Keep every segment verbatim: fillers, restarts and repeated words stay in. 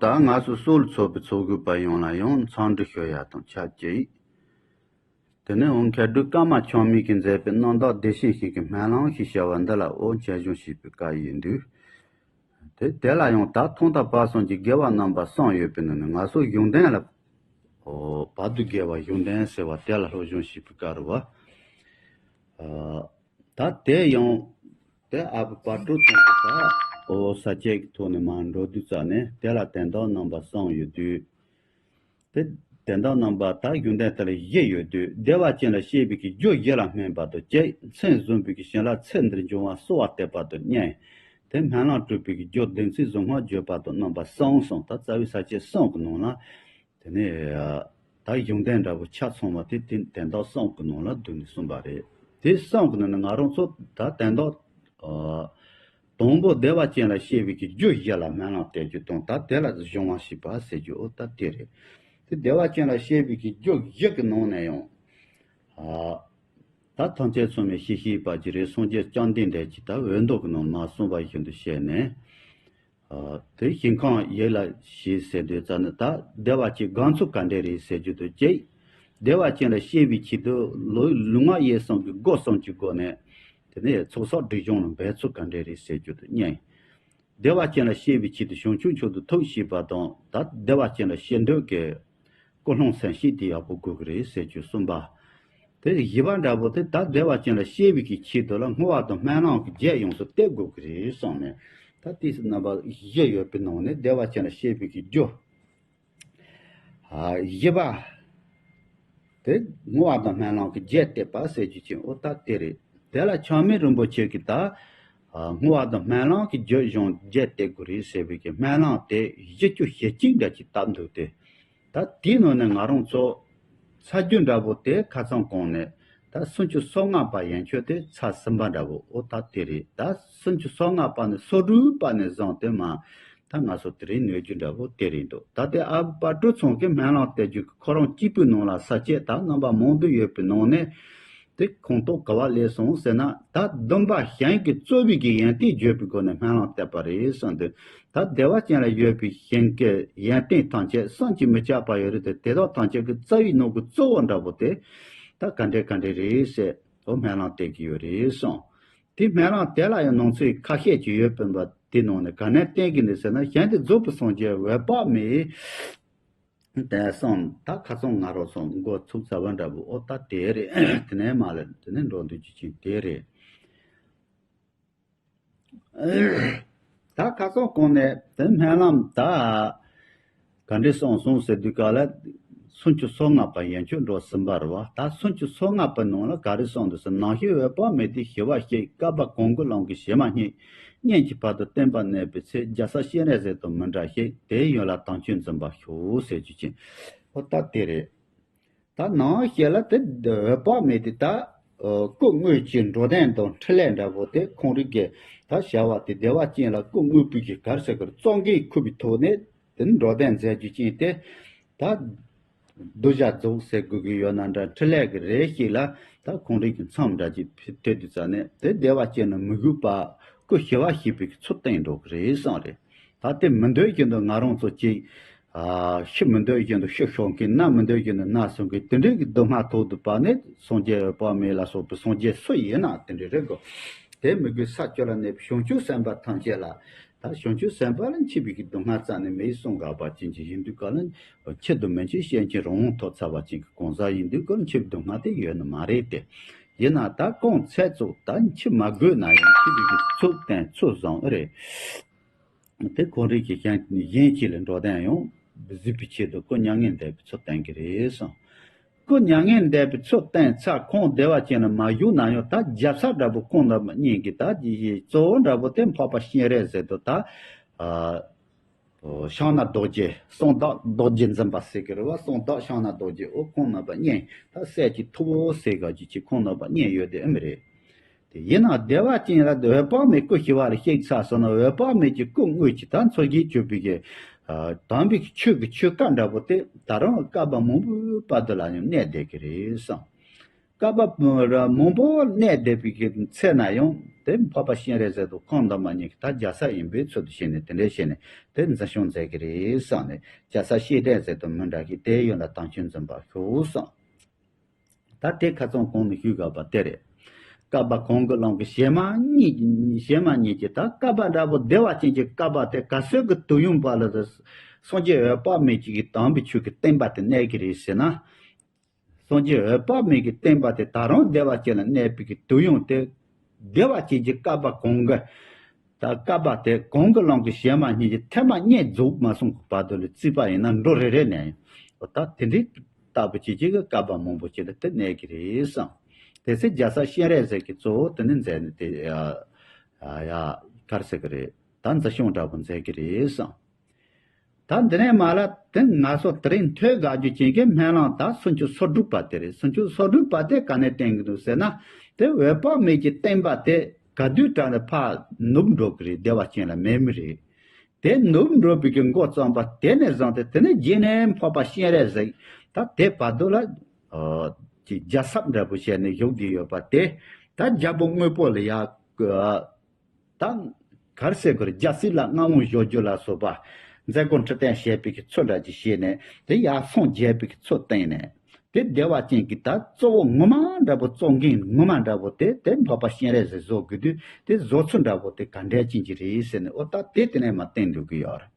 ད་ང་ཚོ་སྲོལ་ཚོགས་པའི་ཚོགས་དགོས་པ་ཡོངས་ལ་ཡང་འཚམས་འདྲི་ཞུ་ཡ་དང་ཆབས་ཅིག་དེ་ནས་འོང་མཁས་གྲུབ་ཀརྨ་ཆགས་མེད་ཀྱིས་མཛད་པའི་རྣམ་དག་བདེ་གཤེགས་ཞིང་གི་སྨོན་ལམ་ཞེས་བྱ་བ་འདི་ལ་འོ་མཇལ་བྱུང་ཞེས་པའི་བཀའ་ཡིན་དུས། དེ་དེ་ལ་ཡང་ད་ཐོག་མཐའ་བར་གསུམ་གྱི་དགེ་བ་རྣམ་པ་གསུམ་ཡོད་པའི་ནང་ནས་ང་ཚོ་གཞུང་དོན་ལ། འོ་བར་དུ་དགེ་བ་གཞུང་དོན་ཟེར་བ་དེ་ལ་སློབ་སྦྱོང་བྱེད་པའི་སྐབས་རུ་བ། ད་དེ་ཡང་དེ་ཨ་བུ་དཔལ་སྤྲུལ་ཚང་གི་ད་འོ་ས་བཅད་ཀྱི་ཐོག་ནས་མར་འགྲོ་དུས་ཙམ་ནས་དེ་ལ་དོན་དག་རྣམ་པ་གསུམ་ཡོད་དུས། དེ་དོན་དག་རྣམ་པ་ད་རྒྱུ་ལྡན་དེ་ལ་བཞི་ཡོད་དུས་བདེ་བ་ཅན་ལ་སྐྱེས་པའི་གི་རྒྱུ་བཞི་ལ་སྨོན་པ་དང་བཅས་མཚན་བཟུང་བའི་གི་བྱིན་རླབས་ཚེ་འདིར་འབྱུང་བ་གསོལ་བ་འདེབས་པ་དང་གཉིས། དེ་སྨོན་ལམ་སྒྲུབ་པའི་གི་རྒྱུ་བདེན་ཚིག་གཟུངས་སྔགས་བརྗོད་པ་དང་རྣམ་པ་གསུམ་གསུམ་ད་རྩ་བའི་ས་བཅད་གསུམ་གི་ནང་ལ། དེ་ནས་ད་གཞུང་དོན་འདྲ་བོ་ཆ་ཚང་བ་དེ་དེ་དོན་དག་གསུམ་གི་ནང་ལ་བསྡུས་ནས་གསུངས་པ་རེད། དེ་གསུམ་གི་ནང་ནས་ང་རང་ཚོ་ད་དོན་དག་དང་པོ་བདེ་བ་ཅན་ལ་སྐྱེ་བའི་གི་རྒྱུ་བཞི་ལ་སྨོན་ལམ་གཏད་རྒྱུ་དང་ད་དེ་ལ་གཞུང་བ་ཞེས་པ་ཟེར་རྒྱུ་འོ་ད་དེ་རེད། དེ་བདེ་བ་ཅན་ལ་སྐྱེ་བའི་གི་རྒྱུ་བཞི་གི་ནང་ནས་ཡང་ད་ཐམས་ཅད་མཚུངས་པའི་ཤེས་བྱའི་བར་གྱི་རེད། སངས་རྒྱས་བཅོམ་ལྡན་འདས་ཀྱིས་ད་འོད་མདོ་གི་ནང་མར་གསུངས་པ་བཞིན་དུ་བྱས་ནས། དེ་ཞིང་ཁམས་ཡིད་ལ་བྱེད་ཟེར་དུས་ཙམ་ནི་ད་བདེ་བ་ཅན་དགའ་ཚོར་ག་འདྲས་རེད་ཟེར་རྒྱུ་དང་གཅིག་བདེ་བ་ཅན་ལ་སྐྱེ་བའི་ཆེད་དུ་ལུས་ལུས་ངག་ཡིད་གསུམ་གྱི་སྒོ་གསུམ་གྱི་སྒོ་ནས་དེ་ནས་ཚོགས་བསགས་སྒྲིབ་སྦྱོང་ལ་འབད་ཚུལ་ག་འདྲས་རེད་ཟེར་རྒྱུ་དང་གཉིས། བདེ་བ་ཅན་ལ་སྐྱེ་བའི་ཆེད་དུ་བྱང་ཆུབ་མཆོག་ཏུ་ཐུགས་བསྐྱེད་པ་དང་ད་བདེ་བ་ཅན་ལ་སྐྱེ་འདོད་ཀྱི་ཀུན་སློང་སེམས་བསྐྱེད་དེ་ཡག་པོ་དགོས་ཀྱི་རེད་ཟེར་རྒྱུ་གསུམ་པ། དེ་བཞི་པ་འདྲ་པོ་དེ་ད་བདེ་བ་ཅན་ལ་སྐྱེ་བའི་གི་ཆེད་དུ་ལ་བསྔོ་བ་དང་སྨོན་ལམ་གྱི་རྒྱས་ཡོངས་སུ་གཏད་དགོས་ཀྱི་རེད་གསུངས་ནས། ད་དེ་རྣམ་པ་བཞི་ཡོད་པའི་ནང་ནས་བདེ་བ་ཅན་ལ་སྐྱེ་བའི་གི་རྒྱུ། ཨ་བཞི་པ། དེ་བསྔོ་བ་དང་སྨོན་ལམ་གྱི་རྒྱས་གཏད་པ་ཟེར་རྒྱུ་ཅན་འོ་ད་དེ་རེད། དེ་ལ་ཆགས་མེད་རིན་པོ་ཆེ་གིས་ད། ཨ་བསྔོ་བ་དང་སྨོན་ལམ་གྱི་རྒྱུ་གཞུང་རྒྱས་གཏད་དགོས་རེད་ཟེར་བའི་གི་སྨོན་ལམ་དེ་བཞི་བཅུ་ཞེ་གཅིག་འདྲ་ཅིག་བཏབ་འདུག་སྟེ། ད་དེའི་ནང་ནས་ང་རང་ཚོ་ཚར་རྒྱུ་འདྲ་པོ་དེ་ཁ་སང་གོང་ནས་ད་སུམ་ཅུ་སོ་ལྔ་པ་ཡན་ཆོད་དེ་ཚར་ཟིན་པ་འདྲ་པོ་འོ་ད་དེ་རེད། ད་སུམ་ཅུ་སོ་ལྔ་པ་ནས་སོ་དྲུག་པ་ནས་བཟུང་སྟེ་མ་ད་ང་ཚོ་དེ་རིང་ནོད་རྒྱུ་འདྲ་པོ་དེ་རེད་འདུག་ད་དེ་ཨ་བུ་དཔལ་སྤྲུལ་ཚང་གི་སྨོན་ལམ་གཏད་རྒྱུ་གི་ཁོ་རང་གཅིག་པུའི་ནང་ལ་ས་བཅད་ད་རྣམ་པ་མང་དུ་ཡོད་པའི་ནང་ནས། དེ་ཁོངས་གཏོགས་ག་བ་ལས་སོང་ཟེར་ན་ད་སྡོམ་པ་གཞན་གྱིས་རྩོལ་བའི་གི་ཡོན་ཏན་བརྗོད་པའི་སྒོ་ནས་སྨོན་ལམ་བཏབ་པ་རེད་གསུངས་འདུག་ད་བདེ་བ་ཅན་ལ་ཡོད་པའི་གཞན་གྱི་ཡོན་ཏན་ཐམས་ཅད་བསམ་གྱིས་མི་ཁྱབ་པ་ཡོད་རེད་དེ་དེ་དག་ཐམས་ཅད་ཀྱི་རྩ་བའི་ནང་གི་གཙོ་བོ་འདྲ་པོ་དེ་ད་ག་འདྲས་ག་འདྲས་རེད་ཟེར་འོ་སྨོན་ལམ་བཏབ་ཀྱི་ཡོད་རེད་གསུངས། དེ་སྨོན་ལམ་དེ་ལ་ཡང་ནང་ཚིག་ཁ་ཤས་ཀྱི་ཡོད་པ་འབའ་དེ་ནང་ནས་ག་ནས་བསྟན་གྱི་འདུག་ཟེར་ན་གཞན་དུ་རྫོགས་པའི་སངས་རྒྱས་འོད་དཔག་མེད། དེ་གསུངས་ད་ཁ་སང་ང་རང་ཚོ་འགོ་ཚུགས་ཚར་བ་འདྲ་པོ་ཨོ་ད་དེ་རེད། དེ་ནས་མ་ལ་དེ་ནས་འགྲོ་འདུག་ཅི་ཅིང་དེ་རེད། ད་ཁ་སང་གོང་ནས་དེ་སྨོན་ལམ་ད་ག་འདྲས་གསུངས་སོང་ཟེར་དུས་ག་ལ་སུམ་ཅུ་སོ་ལྔ་པ་ཡན་ཆོད་འགྲོ་ཟིན་པ་རེད་བ། ད་སུམ་ཅུ་སོ་ལྔ་པའི་ནང་ལ་ག་རེ་གསུངས་འདུག་ཟེར་ན་ནང་ཞིང་འོད་དཔག་མེད་དེ་ཞི་བར་གཤེགས། བསྐལ་པ་གང་གི་ཀློང་གི་གཞི་མ་རྙེད། སྔོན་གྱི་བར་དུ་བསྟན་པ་གནས་པའི་ཚེ། རྒྱལ་ཚབ་སྤྱན་རས་གཟིགས་དང་མི་འབྲལ་ཞིང་། དེའི་ཡུན་ལ་དམ་ཆོས་འཛིན་པར་ཤོག་ཟེར་རྒྱུ་ཅན། ཨོ་ད་དེ་རེད། ད་ནང་ཞལ་ལ་དེ་འོད་དཔག་མེད་དེ་ད་སྐུ་དངོས་ཀྱི་འགྲོ་དོན་དང་འཕྲིན་ལས་འདྲ་པོ་དེ་ཁོང་རིགས་ཀྱི་ད་བྱ་བ་དེ་བདེ་བ་ཅན་ལ་སྐུ་དངོས་པོའི་གི་གར་ཟེར་གར་གཙོ་འགན་འཁུར་བའི་ཐོག་ནས་དེ་འགྲོ་དོན་མཛད་རྒྱུ་ཅན་དེ་ད་གདུལ་བྱ་རྫོགས་ཟེར་དགོས་ཀྱི་ཡོད་ན་འདྲ་འཕྲིན་ལས་ཀྱི་རེ་ཞིག་ལ་ད་ཁོང་རིགས་ཀྱི་མཚམས་འདྲ་ཅིག་ཕེབས་ཐེབས་དུས་ཙ་ནས་དེ་བདེ་བ་ཅན་ལ་མི་གུས་པ་སྐུ་ཞི་བ་ཞེས་པའི་ཚུལ་བསྟན་འགྲོ་གི་རེད་བསམ་རེད། ད་དེ་མི་འདོད་བཞིན་དུ་ང་རང་ཚོ་གཅིག་ཨ་ཤི་མི་འདོད་བཞིན་དུ་ཤི་ཤོར་མཁན། ན་མི་འདོད་བཞིན་དུ་ན་སོང་མཁན་དེ་འདྲའི་གི་སྡུག་བསྔལ་ཐོག་ཏུ་བབས་ནས་སངས་རྒྱས་འོད་དཔག་མེད་ལ་སོགས་པའི་སངས་རྒྱས་སུ་ཡིན་ན་དེ་འདྲའི་རེ་དགོས། དེ་མི་དགོས་ས་བཅུ་ལ་གནས་པའི་བྱང་ཆུབ་སེམས་དཔའ་ཐམས་ཅད་ལ་ད་བྱང་ཆུབ་སེམས་དཔའ་ལ་འཆི་བའི་གི་སྡུག་བསྔལ་རྩ་ནས་མེད་གསུངས་དགོས་པ་ཅན་གྱི་ཡིན་དུས་ག་ལ་འཆི་དུ་མི་འཆི་ཤེས་མཁན་རང་དབང་ཐོབ་ཚར་བ་ཅན་གྱི་གང་ཟག་ཡིན་དུས་ག་ལ་འཆི་བའི་སྡུག་བསྔལ་དེ་ཡོད་ནི་མ་རེད་དེ། ཡིན་ན་ད་གང་ཚེ་ཚོགས་ད་འཆི་མ་དགོས་ན་ཡང་འཆི་བའི་གི་ཚུལ་བསྟན་ཚུལ་བཟང་ཨེ་རེད། དེ་ཁོང་རིགས་ཀྱི་གཞན་གཞན་གཅིག་ལ་འགྲོ་དོན་ཡང་གཟིགས་པའི་ཆེད་དུ་སྐུ་མྱ་ངན་འདས་པའི་ཚུལ་བསྟན་གྱི་རེད་གསུངས། སྐུ་མྱ་ངན་འདས་པའི་ཚུལ་བསྟན་ཚར་ཁོང་བདེ་བ་ཅན་ལ་མ་བཞུགས་ན་ཡང་ད་རྒྱལ་ཚབ་འདྲ་པོ་ཁོང་རྣམ་པ་གཉིས་ཀྱི་ད་གཙོ་བོ་འདྲ་པོ་དེ་འཕགས་པ་སྤྱན་རས་གཟིགས་དང་ད་ཤིང་ནགས་རྡོ་རྗེ་གསང་བདག་རྡོ་རྗེ་འཛིན་པ་ཟེར་གྱི་རེད་བ། གསང་བདག་ཤིང་ནགས་རྡོ་རྗེ་འོ་ཁོང་རྣམ་པ་གཉིས་ད་སྲས་ཀྱི་ཐུ་བོ་ཟེར་ག་ཅིག་ཅིག་ཁོང་རྣམ་པ་གཉིས་ཡོད་དེ་ཨེ་མི་རེད། དེ་ཡིན་ན་བདེ་བ་ཅན་ལ་འོད་དཔག་མེད་སྐུ་ཞི་བ་ལ་གཤེགས་ཚར་སོང་ན་འོད་དཔག་མེད་ཀྱི་སྐུ་དངོས་ཀྱི་ད་མཚོ་རྒྱལ་གྱུར་པའི་གི་དམ་པའི་ཆོས་ཀྱི་ཆོས་བཀའ་འདྲ་པོ་དེ་ད་རུང་བསྐལ་པ་མང་པོའི་བར་དུ་ལ་ཡང་གནས་བསྡད་ཀྱི་རེད་བསམ། བསྐལ་པ་མང་པོ་གནས་བསྡད་པའི་གི་ཚེ་ན་ཡང་དེ་འཕགས་པ་སྤྱན་རས་གཟིགས་དང་ཁམས་དྭངས་མ་གཉིས་ཀྱིས་ད་རྒྱལ་ས་ཡིན་པའི་ཚུལ་དུ་བྱས་ནས་དེ་འདྲས་བྱས་ནས་དེ་འཛིན་སྐྱོང་མཛད་ཀྱི་རེད་བསམ་ནས། རྒྱལ་ས་སྤྱན་རས་གཟིགས་དང་མི་འདྲ་གི་དེ་ཡོད་ལ་དམ་ཆོས་འཛིན་པར་ཤོག་བསམ། ད་དེ་ཁ་སང་གོང་ནས་ཞུས་དགོས་པ་དེ་རེད། བསྐལ་པ་གང་གི་ཀློང་གི་གཞན་མ་གཉིས། གཞན་མ་གཉིས་ཀྱི་ད་བསྐལ་པ་འདྲ་པོ་བདེ་བ་ཅན་གྱི་བསྐལ་པ་དེ་ག་ཚོད་ཀྱི་དུས་ཡུན་བར་ལ་སངས་རྒྱས་འོད་དཔག་མེད་ཅིག་གིས་དམ་པའི་ཆོས་ཀྱི་བསྟན་པ་དེ་གནས་ཀྱི་རེད་ཟེར་ན། སངས་རྒྱས་འོད་དཔག་མེད་ཀྱི་བསྟན་པ་དེ་ད་རུང་བདེ་བ་ཅན་ལ་གནས་པའི་གི་དུས་ཡུན་དེ། བདེ་བ་ཅན་གྱི་བསྐལ་པ་གང་གི། ད་བསྐལ་པ་དེ་གང་གི་ཀློང་གི་གཞན་མ་གཉིས་ཀྱི་ཐེངས་མ་གཉིས་རྫོགས་མ་སོང་གི་བར་དུ་ལ་བརྩིས་པ་ཡིན་ན་འགྲོ་རེ་རེ་ནས། འོ་ད་དེ་འདྲའི་ལྟ་བུ་ཅིག་ཅིག་གི་བསྐལ་པ་མང་པོ་ཅིག་ལ་དེ་གནས་ཀྱི་རེད་བསམ། དེ་ཚེ་རྒྱལ་ས་སྤྱན་རས་གཟིགས་ཀྱིས་གཙོ་བོ་དེ་ནི་མཛད་ནས་དེ་ཡ་ཡ་གར་ཟེར་གི་རེད། ད་འཛིན་སྐྱོང་འདྲ་པོ་མཛད་ཀྱི་རེད་བསམ། ད་འདི་ནས་མ་ལ་དེ་ང་ཚོ་དེ་རིང་ཐོས་དགའ་རྒྱུ་ཅན་གྱི་སྨོན་ལམ་ད་སུམ་ཅུ་སོ་དྲུག་པ་དེ་རེད། སུམ་ཅུ་སོ་དྲུག་པ་དེ་ག་ནས་བསྟན་གྱི་འདུག་ཟེར་ན། དེ་འོད་དཔག་མེད་ཀྱི་བསྟན་པ་དེ་ག་དུས་དྲག་ནས་ཕར་ནུབ་འགྲོ་གི་རེད། བདེ་བ་ཅན་ལ་མེད་མི་རེད། དེ་ནུབ་འགྲོ་བའི་གི་འགོ་བརྩམས་པ་དེ་ནས་བཟུང་སྟེ་དེ་ནས་རྗེས་ནས་འཕགས་པ་སྤྱན་རས་གཟིགས་ད་དེ་བར་དུ་ལ་ཨ་ཅིག་རྒྱལ་ཚབ་འདྲ་པོ་བྱས་ནས་བཞུགས་བསྡད་ཡོད་པ་དེ། ད་རྒྱལ་པོ་དངོས་པོ་ལ་ཡ་ད་ག་རེ་ཟེར་དགོས་རེད། རྒྱལ་སྲིད་ལ་མངའ་དབང་གཞོལ་རྒྱུ་ལ་སོགས་པ་མཛད་སྒོ་འཕྲོད་བསྟེན་བྱེད་པའི་གི་ཚུལ་འདྲ་ཅིག་བྱས་ནས་དེ་ཡར་སངས་རྒྱས་པའི་གི་ཚུལ་བསྟན་ནས། དེ་བདེ་བ་ཅན་གྱི་ད་གཙོ་བོ་ངོ་མ་འདྲ་པོ་གཙོ་འགན་ངོ་མ་འདྲ་པོ་དེ་དེ་འཕགས་པ་སྤྱན་རས་གཟིགས་བཟོ་དགོས་དུས་དེ་བཟོ་ཚུལ་འདྲ་པོ་དེ་ག་འདྲ་ཅན་གྱི་རེད་ཟེར་ནས། འོ་ད་དེ་དེ་ནས་མར་བསྟན་འདུག་གི་ཡོད་རེད།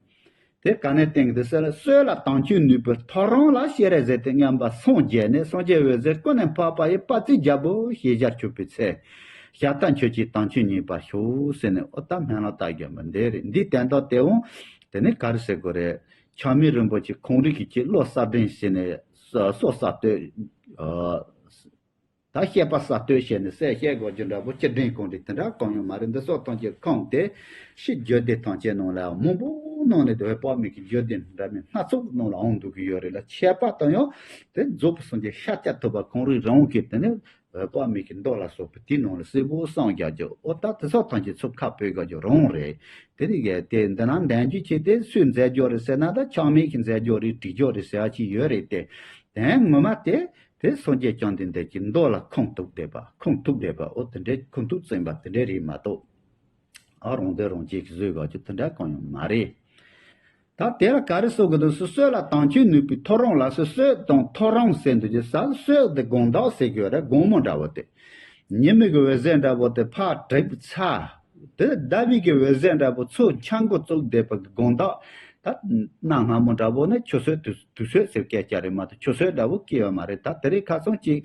དེ་ག་ནས་བསྟན་གྱི་འདུག་ཟེར་ན། སྲོད་ལ་དམ་ཆོས་ནུས་པའི་ཐོ་རངས་ལ་སྤྱན་རས་གཟིགས་དེ་མཉམ་པར་སངས་རྒྱས་ནས། སངས་རྒྱས་འོད་ཟེར་ཀུན་ནས་འཕགས་པ་ཡི། དཔལ་བརྩེགས་རྒྱལ་པོ་ཞེས་ཞལ་བྱུང་བའི་ཚེ། ཞལ་ལྟ་མཆོད་ཅིང་དམ་ཆོས་མཉེས་པར་ཤོག་ཟེར་ནས། འོ་ད་སྨོན་ལམ་བཏབ་རྒྱུ་མ་འདི་རེད། འདི་དོན་དག་དེ་འོང་དེ་ནས་ག་རེ་ཟེར་དགོས་རེད། ཆགས་མེད་རིན་པོ་ཆེ་ཁོང་རིགས་ཀྱི་ཆེད་བློ་གསར་སྒྲེང་བྱས་ནས་སོ་སོ་གསར་གཏོད། ད་བཤད་པ་གསར་གཏོད་བྱས་ནས་གསལ་བཤད་དགོས་རྒྱུ་འདྲ་པོ་སྤྱི་སྒྲེང་གང་རེད། དེ་འདྲ་གང་ཡང་མ་རེད། འདི་སོགས་ཐམས་ཅད་ཁོངས་ཏེ་ཕྱི་བརྗོད་བདེ་ཐམས་ཅད་ནང་ལ་མང་པོ་ནང་ནས་འོད་དཔག་མེད་ཀྱི་བརྗོད་བདེ་འདྲ་མིན་སྣ་ཚོགས་ནང་ལ་འོང་འདུག་གི་ཡོད་རེད་ལ། ཁྱད་པར་དུ་ཡང་དེ་རྫོགས་པའི་སངས་རྒྱས་ཤཱཀྱ་ཐུབ་པ་ཁོང་རང་རང་གིས་དེ་ནས་འོད་དཔག་མེད་ཀྱི་མདོ་ལ་སོགས་པའི་དེའི་ནང་ལ་གསལ་པོ་གསུངས་རྒྱག་རྒྱུ། འོ་ད་དེ་སོགས་ཐམས་ཅད་ཚུར་ཁ་ཕབ་རྒྱག་རྒྱུ་རང་རེད། དེ་རིགས་དེ་འདི་ན་འདོན་རྒྱུ་བྱས་ཏེ་སུས་མཛད་རྒྱུ་རེད་ཟེར་ན། ད་ཆགས་མེད་ཀྱིས་མཛད་རྒྱུ་རེད། བྲིས་རྒྱུ་རེད་ཟེར་བ་ཅིག་ཡོད་རེད་དེ། དོན་ངོ་མ་དེ། དེ་སངས་རྒྱས་བཅོམ་ལྡན་འདས་ཀྱི་མདོ་ལ་ཁུངས་གཏུགས་བསྡད་པ། ཁུངས་གཏུགས་བསྡད་པ། འོ་དེ་འདྲའི་ཁུངས་གཏུགས་བཙུན་པ་དེ་འདྲའི་རེད་མ་གཏོགས། ཨ་རང་དོན་རང་གཅེས་ཀྱི་བཟོས་དགོས་རྒྱུ་དེ་འདྲ་གང་ཡང་མ་རེད། ད་དེ་ལ་ག་རེ་གསུང་གི་འདུག་ཟེར། སྲོད་ལ་དམ་ཆོས་ནུས་པའི་ཐོ་རངས་ལ་ཟེར། སྲོད་དང་ཐོ་རངས་ཟེར་འདུག་རྒྱུ་ས། སྲོད་དེ་དགོང་དག་ཟེར་གྱི་ཡོད་རེད། དགོང་མོ་འདྲ་བོ་དེ། ཉི་མའི་གི་འོད་ཟེར་འདྲ་བོ་དེ་ཕར་བསྒྲིབས་ཚར། དེ་ཟླ་བའི་གི་འོད་ཟེར་འདྲ་པོ་ཚུར་འཆར་འགོ་བཙུགས་བསྡད་པ་གི་དགོང་དག་ད་གནའ་སྔ་མོ་འདྲ་པོ་ནི་ཆུ་ཚོད་དུས་དུས་ཚོད་ཟེར་སྐད་ཆ་རེད་མ་གཏོགས་ཆུ་ཚོད་འདྲ་པོ་སྐྱེ་བ་མ་རེད། ད་དེ་རིང་ཁ་སང་ཅིག་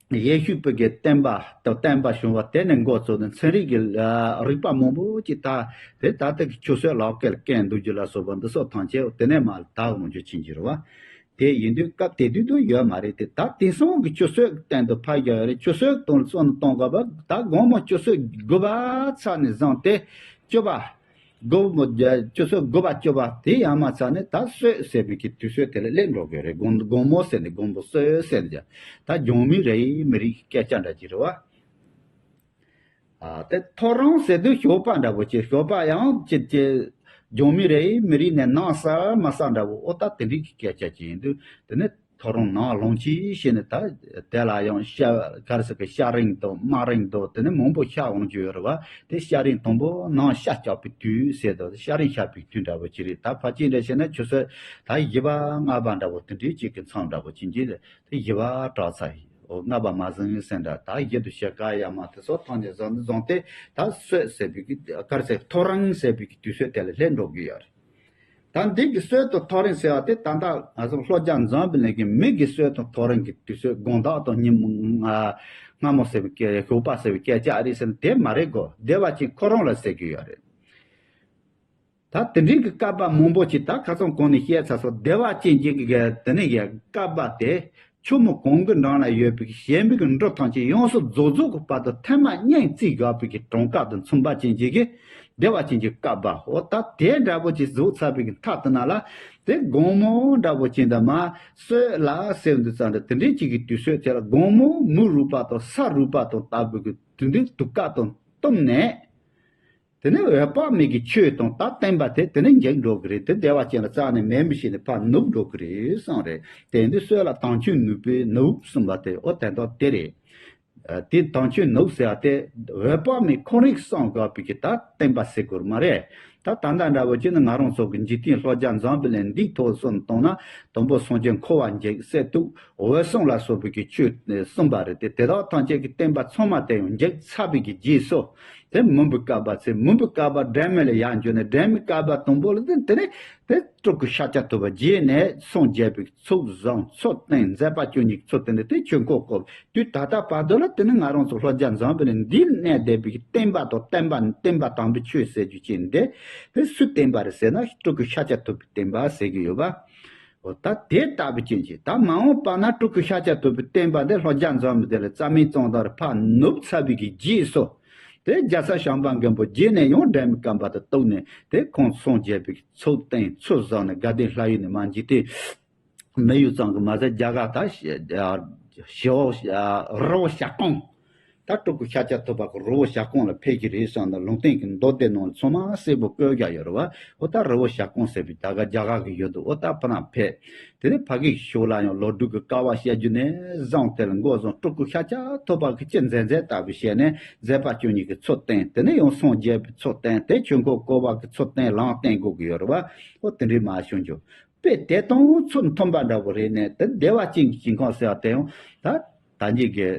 ཡེ་ཤུ་པའི་གི་བསྟན་པ་དང་བསྟན་པ་བྱུང་བ་དེ་ནས་འགོ་བཙུགས་ནས་ཚན་རིག་གི་རིག་པ་མང་པོ་ཅིག་ད་དེ་ད་ལྟ་གི་ཆུ་ཚོད་ལག་ཁྱེར་སྐད་འདུག་རྒྱུ་ལ་སོགས་པ་འདི་སོགས་ཐམས་ཅད་དེ་ནས་མར་དར་འོང་རྒྱུ་ཕྱིན་གྱི་རེད་བ། དེ་ཡིན་དུས་སྐབས་དེ་དུས་དུ་ཡོད་མ་རེད་དེ། ད་དེང་སང་གི་ཆུ་ཚོད་སྟེང་དུ་ཕར་བཞག་ཡོད་རེད། ཆུ་ཚོད་སྟེང་ལ་བཙོན་གཏོང་དགོས་པ། ད་དགོང་མོ་ཆུ་ཚོད་དགུ་པ་ཚར་ནས་བཟུང་སྟེ་བཅུ་པ། དགུ་མོ་ཆུ་ཚོད་དགུ་པ་བཅུ་པ་དེ་ཡར་མར་ཚར་ནས་ད་སྲོད་ཟེར་བའི་གི་དུས་ཚོད་དེ་ལ་སླེབས་འགྲོ་གི་རེད། དགོང་དགོང་མོ་ཟེར་ནས་དགོང་མོ་སྲོད་ཟེར་ནས་ད་ལྗོན་མི་རེད་མི་རེད་སྐད་ཆ་འདྲ་ཅིག་རེད་བ། ཨ་དེ་ཐོ་རངས་ཟེར་དུས་ཞོགས་པ་འདྲ་པོ་ཅིག་ཞོགས་པ་ཡང་ཅིག་ཅིག་ལྗོན་མི་རེད་མི་རེད་ནས་ནམ་གསལ་མ་གསལ་འདྲ་པོ། ཨོ་ད་དེ་འདྲའི་གི་སྐད་ཆ་ཅིག་ཡིན་དུས་དེ་ནས་ཐོ་རངས་ནམ་ལངས་ཅི་ཞེས་ནས། ད་དེ་ལ་ཡང་ཤ་ག་རེ་ཟེར་གི་ཤ་རིང་དང་དམར་རིང་དང་དེ་ནས་མང་པོ་ཤ་འོང་རྒྱུ་ཡོད་རེད་བ། དེ་ཤ་རིང་དང་པོ་ནམ་ཤ་བཅག་པའི་དུས་ཟེར་དང་ཤ་རིང་བཤད་པའི་དུས་འདྲ་པོ་ཅིག་རེད། ད་ཕལ་ཆེར་འདྲ་བྱས་ན་ཆུ་ཚོད་ད་བཞི་པ་ལྔ་པ་འདྲ་པོ་དེ་འདྲའི་ཅིག་གི་མཚམས་འདྲ་པོ་ཅིག་འདི་རེད། དེ་བཞི་པ་གྲགས་ཚར་ཡིན། འོ་ལྔ་པ་མ་ཟིན་ཟིན་འདྲ། ད་བཞི་དུ་ཞེ་ག་ཡ་མ་དེ་སོགས་ཐོག་ནས་བཟུང་བཟུང་སྟེ་ད་སྲོད་ཟེར་བའི་གི་ག་རེ་ཟེར་ཐོ་རངས་ཟེར་བའི་གི་དུས་ཚོད་དེ་ལ་སླེབས་འགྲོ་གི་ཡོད་རེད། ད་འདི་གི་སྲོད་དང་ཐོ་རངས་ཟེར་བ་དེ་ད་ལྟ་ང་ཚོ་ལྷོ་རྒྱ་འཛམ་བུ་གླིང་གི་མི་གི་སྲོད་དང་ཐོ་རངས་ཀྱི་དུས་ཚོད་དགོང་དག་དང་ཉིན་མོ་སྔ་མོ་ཟེར་བའི་སྐད་ཞོགས་པ་ཟེར་བའི་སྐད་ཆ་ཨ་རི་ཟེར་ན་དེ་མ་རེད་གོ། བདེ་བ་ཅན་ཁོ་རང་ལ་ཟེར་གི་ཡོད་རེད། ད་དེ་འདྲའི་གི་བསྐལ་པ་མང་པོ་ཅིག་ད་ཁ་སང་གོང་ནས་བཤད་ཚར་སོང་། བདེ་བ་ཅན་གྱི་གི་དེ་ནས་ཡ་བསྐལ་པ་དེ་ཆུ་མོ་གང་གི་ནང་ལ་ཡོད་པའི་གི་གཞན་པའི་གི་འབྲུ་ཐམས་ཅད་ཡོངས་སུ་རྫོགས་རྫོགས་ཀྱི་བར་དུ་ཐེངས་མ་གཉིས་རྩིས་དགག་པའི་གི་གྲངས་ཀ་དང་མཚུངས་པ་ཅན་གྱི་གི་བདེ་བ་ཅན་གྱི་བསྐལ་པ། འོ་ད་དེ་འདྲ་པོ་ཅིག་བཟོ་ཚར་བའི་གི་མཐའ་དེ་ན་ལ་དེ་དགོང་མོ་འདྲ་པོ་ཅིག་འདི་མ་སྲོད་ལ་ཟེར་འདུག་ཙང་འདྲ། དེ་འདྲའི་ཅིག་གི་དུས་ཚོད་དེ་ལ་དགོང་མོ་མུ་རུབ་པ་དང་ས་རུབ་པ་དང་ལྟ་བུའི་གི་དུས་འདི་དུས་སྐབས་དང་བསྟུན་ནས། དེ་ནས་འོད་དཔག་མེད་ཀྱི་ཆོས་དང་ད་བསྟན་པ་དེ་དེ་ནས་འཇིག་འགྲོ་གི་རེད། དེ་བདེ་བ་ཅན་ལ་རྩ་ནས་མེད་མི་ཤེས་ནས་ཕར་ནུབ་འགྲོ་གི་རེད་གསུངས་རེད། དེ་འདི་སྲོད་ལ་དྭངས་ཆོས་ནུབ་པས་ནུབ་གསུངས་པ་དེ་ཨོ་དེ་འདྲ་དེ་རེད། དེ་དྭངས་ཆོས་ནུབ་ཟེར་བ་དེ་འོད་དཔག་མེད་ཁོང་རང་གིས་གསུངས་དགོས་པའི་གི་ད་བསྟན་པ་ཟེར་དགོས་མ་རེད། ད་ད་ལྟ་འདྲ་བོ་ཅིག་ནི་ང་རང་ཚོ་གི་འཇིག་རྟེན་ལྷོ་རྒྱ་འཛམ་བུ་གླིང་འདིའི་ཐོག་སོང་བཏང་ན་དང་པོ་སངས་རྒྱས་འཁོར་བ་འཇིག་གསེར་ཐུབ་འོད་སྲུང་ལ་སོགས་པའི་གི་ཆོས་གསུངས་པ་རེད་དེ། དེ་དག་ཐམས་ཅད་ཀྱི་བསྟན་པ་ཚང་མ་དེ་ཡང་འཇིག་ཚར་བའི་གི་རྗེས་སུ་དེ་མུན་པའི་བསྐལ་པ་ཚེ་མུན་པའི་བསྐལ་པ་སྒྲོན་མེ་ལ་ཡར་འཇུག་ནས་སྒྲོན་མེའི་བསྐལ་པ་དང་པོ་ལ་དེ་དེ་ནས་དེ་སྤྲུལ་སྐུ་ཤཱཀྱ་ཐུབ་པ་རྗེས་ནས་སངས་རྒྱས་པའི་ཚུལ་བཟང་ཚུལ་བསྟན་མཛད་པ་བཅུ་གཉིས་ཀྱི་ཚུལ་བསྟན་ནས་དེ་ཆོས་འཁོར་བསྐོར། དུས་ད་ལྟ་བར་དུ་ལ་དེ་ནི་ང་རང་ཚོ་ལྷོ་རྒྱ་འཛམ་བུ་གླིང་འདིར་གནས་བསྡད་པའི་བསྟན་པ་དང་བསྟན་པ་བསྟན་པ་དམ་པའི་ཆོས་ཟེར་རྒྱུ་ཅན་འདི་དེ་སུའི་བསྟན་པ་རེད་ཟེར་ན་སྤྲུལ་སྐུ་ཤཱཀྱ་ཐུབ་པའི་བསྟན་པ་ཟེར་གྱི་ཡོད་པ། འོ་ད་དེ་ལྟ་བུ་ཅན་གྱི་ད་མ་འོངས་པ་ན་སྤྲུལ་སྐུ་ཤཱཀྱ་ཐུབ་པའི་བསྟན་པ་འདི་ལྷོ་རྒྱ་འཛམ་བུ་གླིང་ལ་རྩ་མེད་ཙང་དར་ཕར་ནུབ་ཚར་བའི་གི་རྗེས་སུ། དེ་རྒྱལ་སྲས་བྱམས་པ་མགོན་པོ་རྗེས་ནས་ཡང་སྒྲོན་མེའི་བསྐལ་པ་དུ་གཏུགས་ནས་དེ་ཁོང་སངས་རྒྱས་པའི་ཚུལ་བསྟན་ཚུལ་བཟང་ནས་དགའ་ལྡན་ལྷ་ཡུལ་ནས་མ་འཇིག་རྟེན་མི་ཡུལ་ཙམ་གྱི་མ་ཟད་རྒྱ་གར་ད་ཞི་བོ་རི་བོ་ཞྭ་ཀོང་། ད་སྤྲུལ་སྐུ་ཤཱཀྱ་ཐུབ་པ་གི་རི་བོ་ཞྭ་ཀོང་ལ་ཕེབས་ཀྱི་རེད་བསམ་ན་ལུང་བསྟན་གྱི་མདོ་སྡེ་ནང་ཚང་མ་གསལ་པོ་བཀོད་རྒྱ་ཡོད་རེད་བ། འོ་ད་རི་བོ་ཞྭ་ཀོང་ཟེར་བའི་ད་ག་རྒྱ་གར་གྱི་ཡུལ་དུ་འོ་ད་ཕ་ན་ཕེབས། དེ་ནས་ཕ་གི་ཕྱོགས་ལ་ཡང་ལོ་དྲུག་གི་དཀའ་བ་སྤྱད་རྒྱུ་ནས་བཟང་དེ་ལ་མགོ་བཟུང་སྤྲུལ་སྐུ་ཤཱཀྱ་ཐུབ་པ་གི་ཅི་མཛད་མཛད་ལྟ་བུ་བྱས་ནས་མཛད་པ་བཅུ་གཉིས་ཀྱི་ཚུལ་བསྟན། དེ་ནས་ཡང་སངས་རྒྱས་པའི་ཚུལ་བསྟན་དེ་ཆོས་འཁོར་བསྐོར་བ་གི་ཚུལ་བསྟན་ལམ་བསྟན་དགོས་ཀྱི་ཡོད་རེད་བ། འོ་དེ་འདྲའི་མ་བྱུང་རྒྱུ། དཔེ་དེ་དང་ཚུལ་མཐུན་པ་འདྲ་བོ་རེད་ནས་དེ་བདེ་བ་ཅན་གྱི་ཞིང་ཁམས་ཟེར་བ་དེ་ཡང་ད་ད་གཉིས་ཀྱི་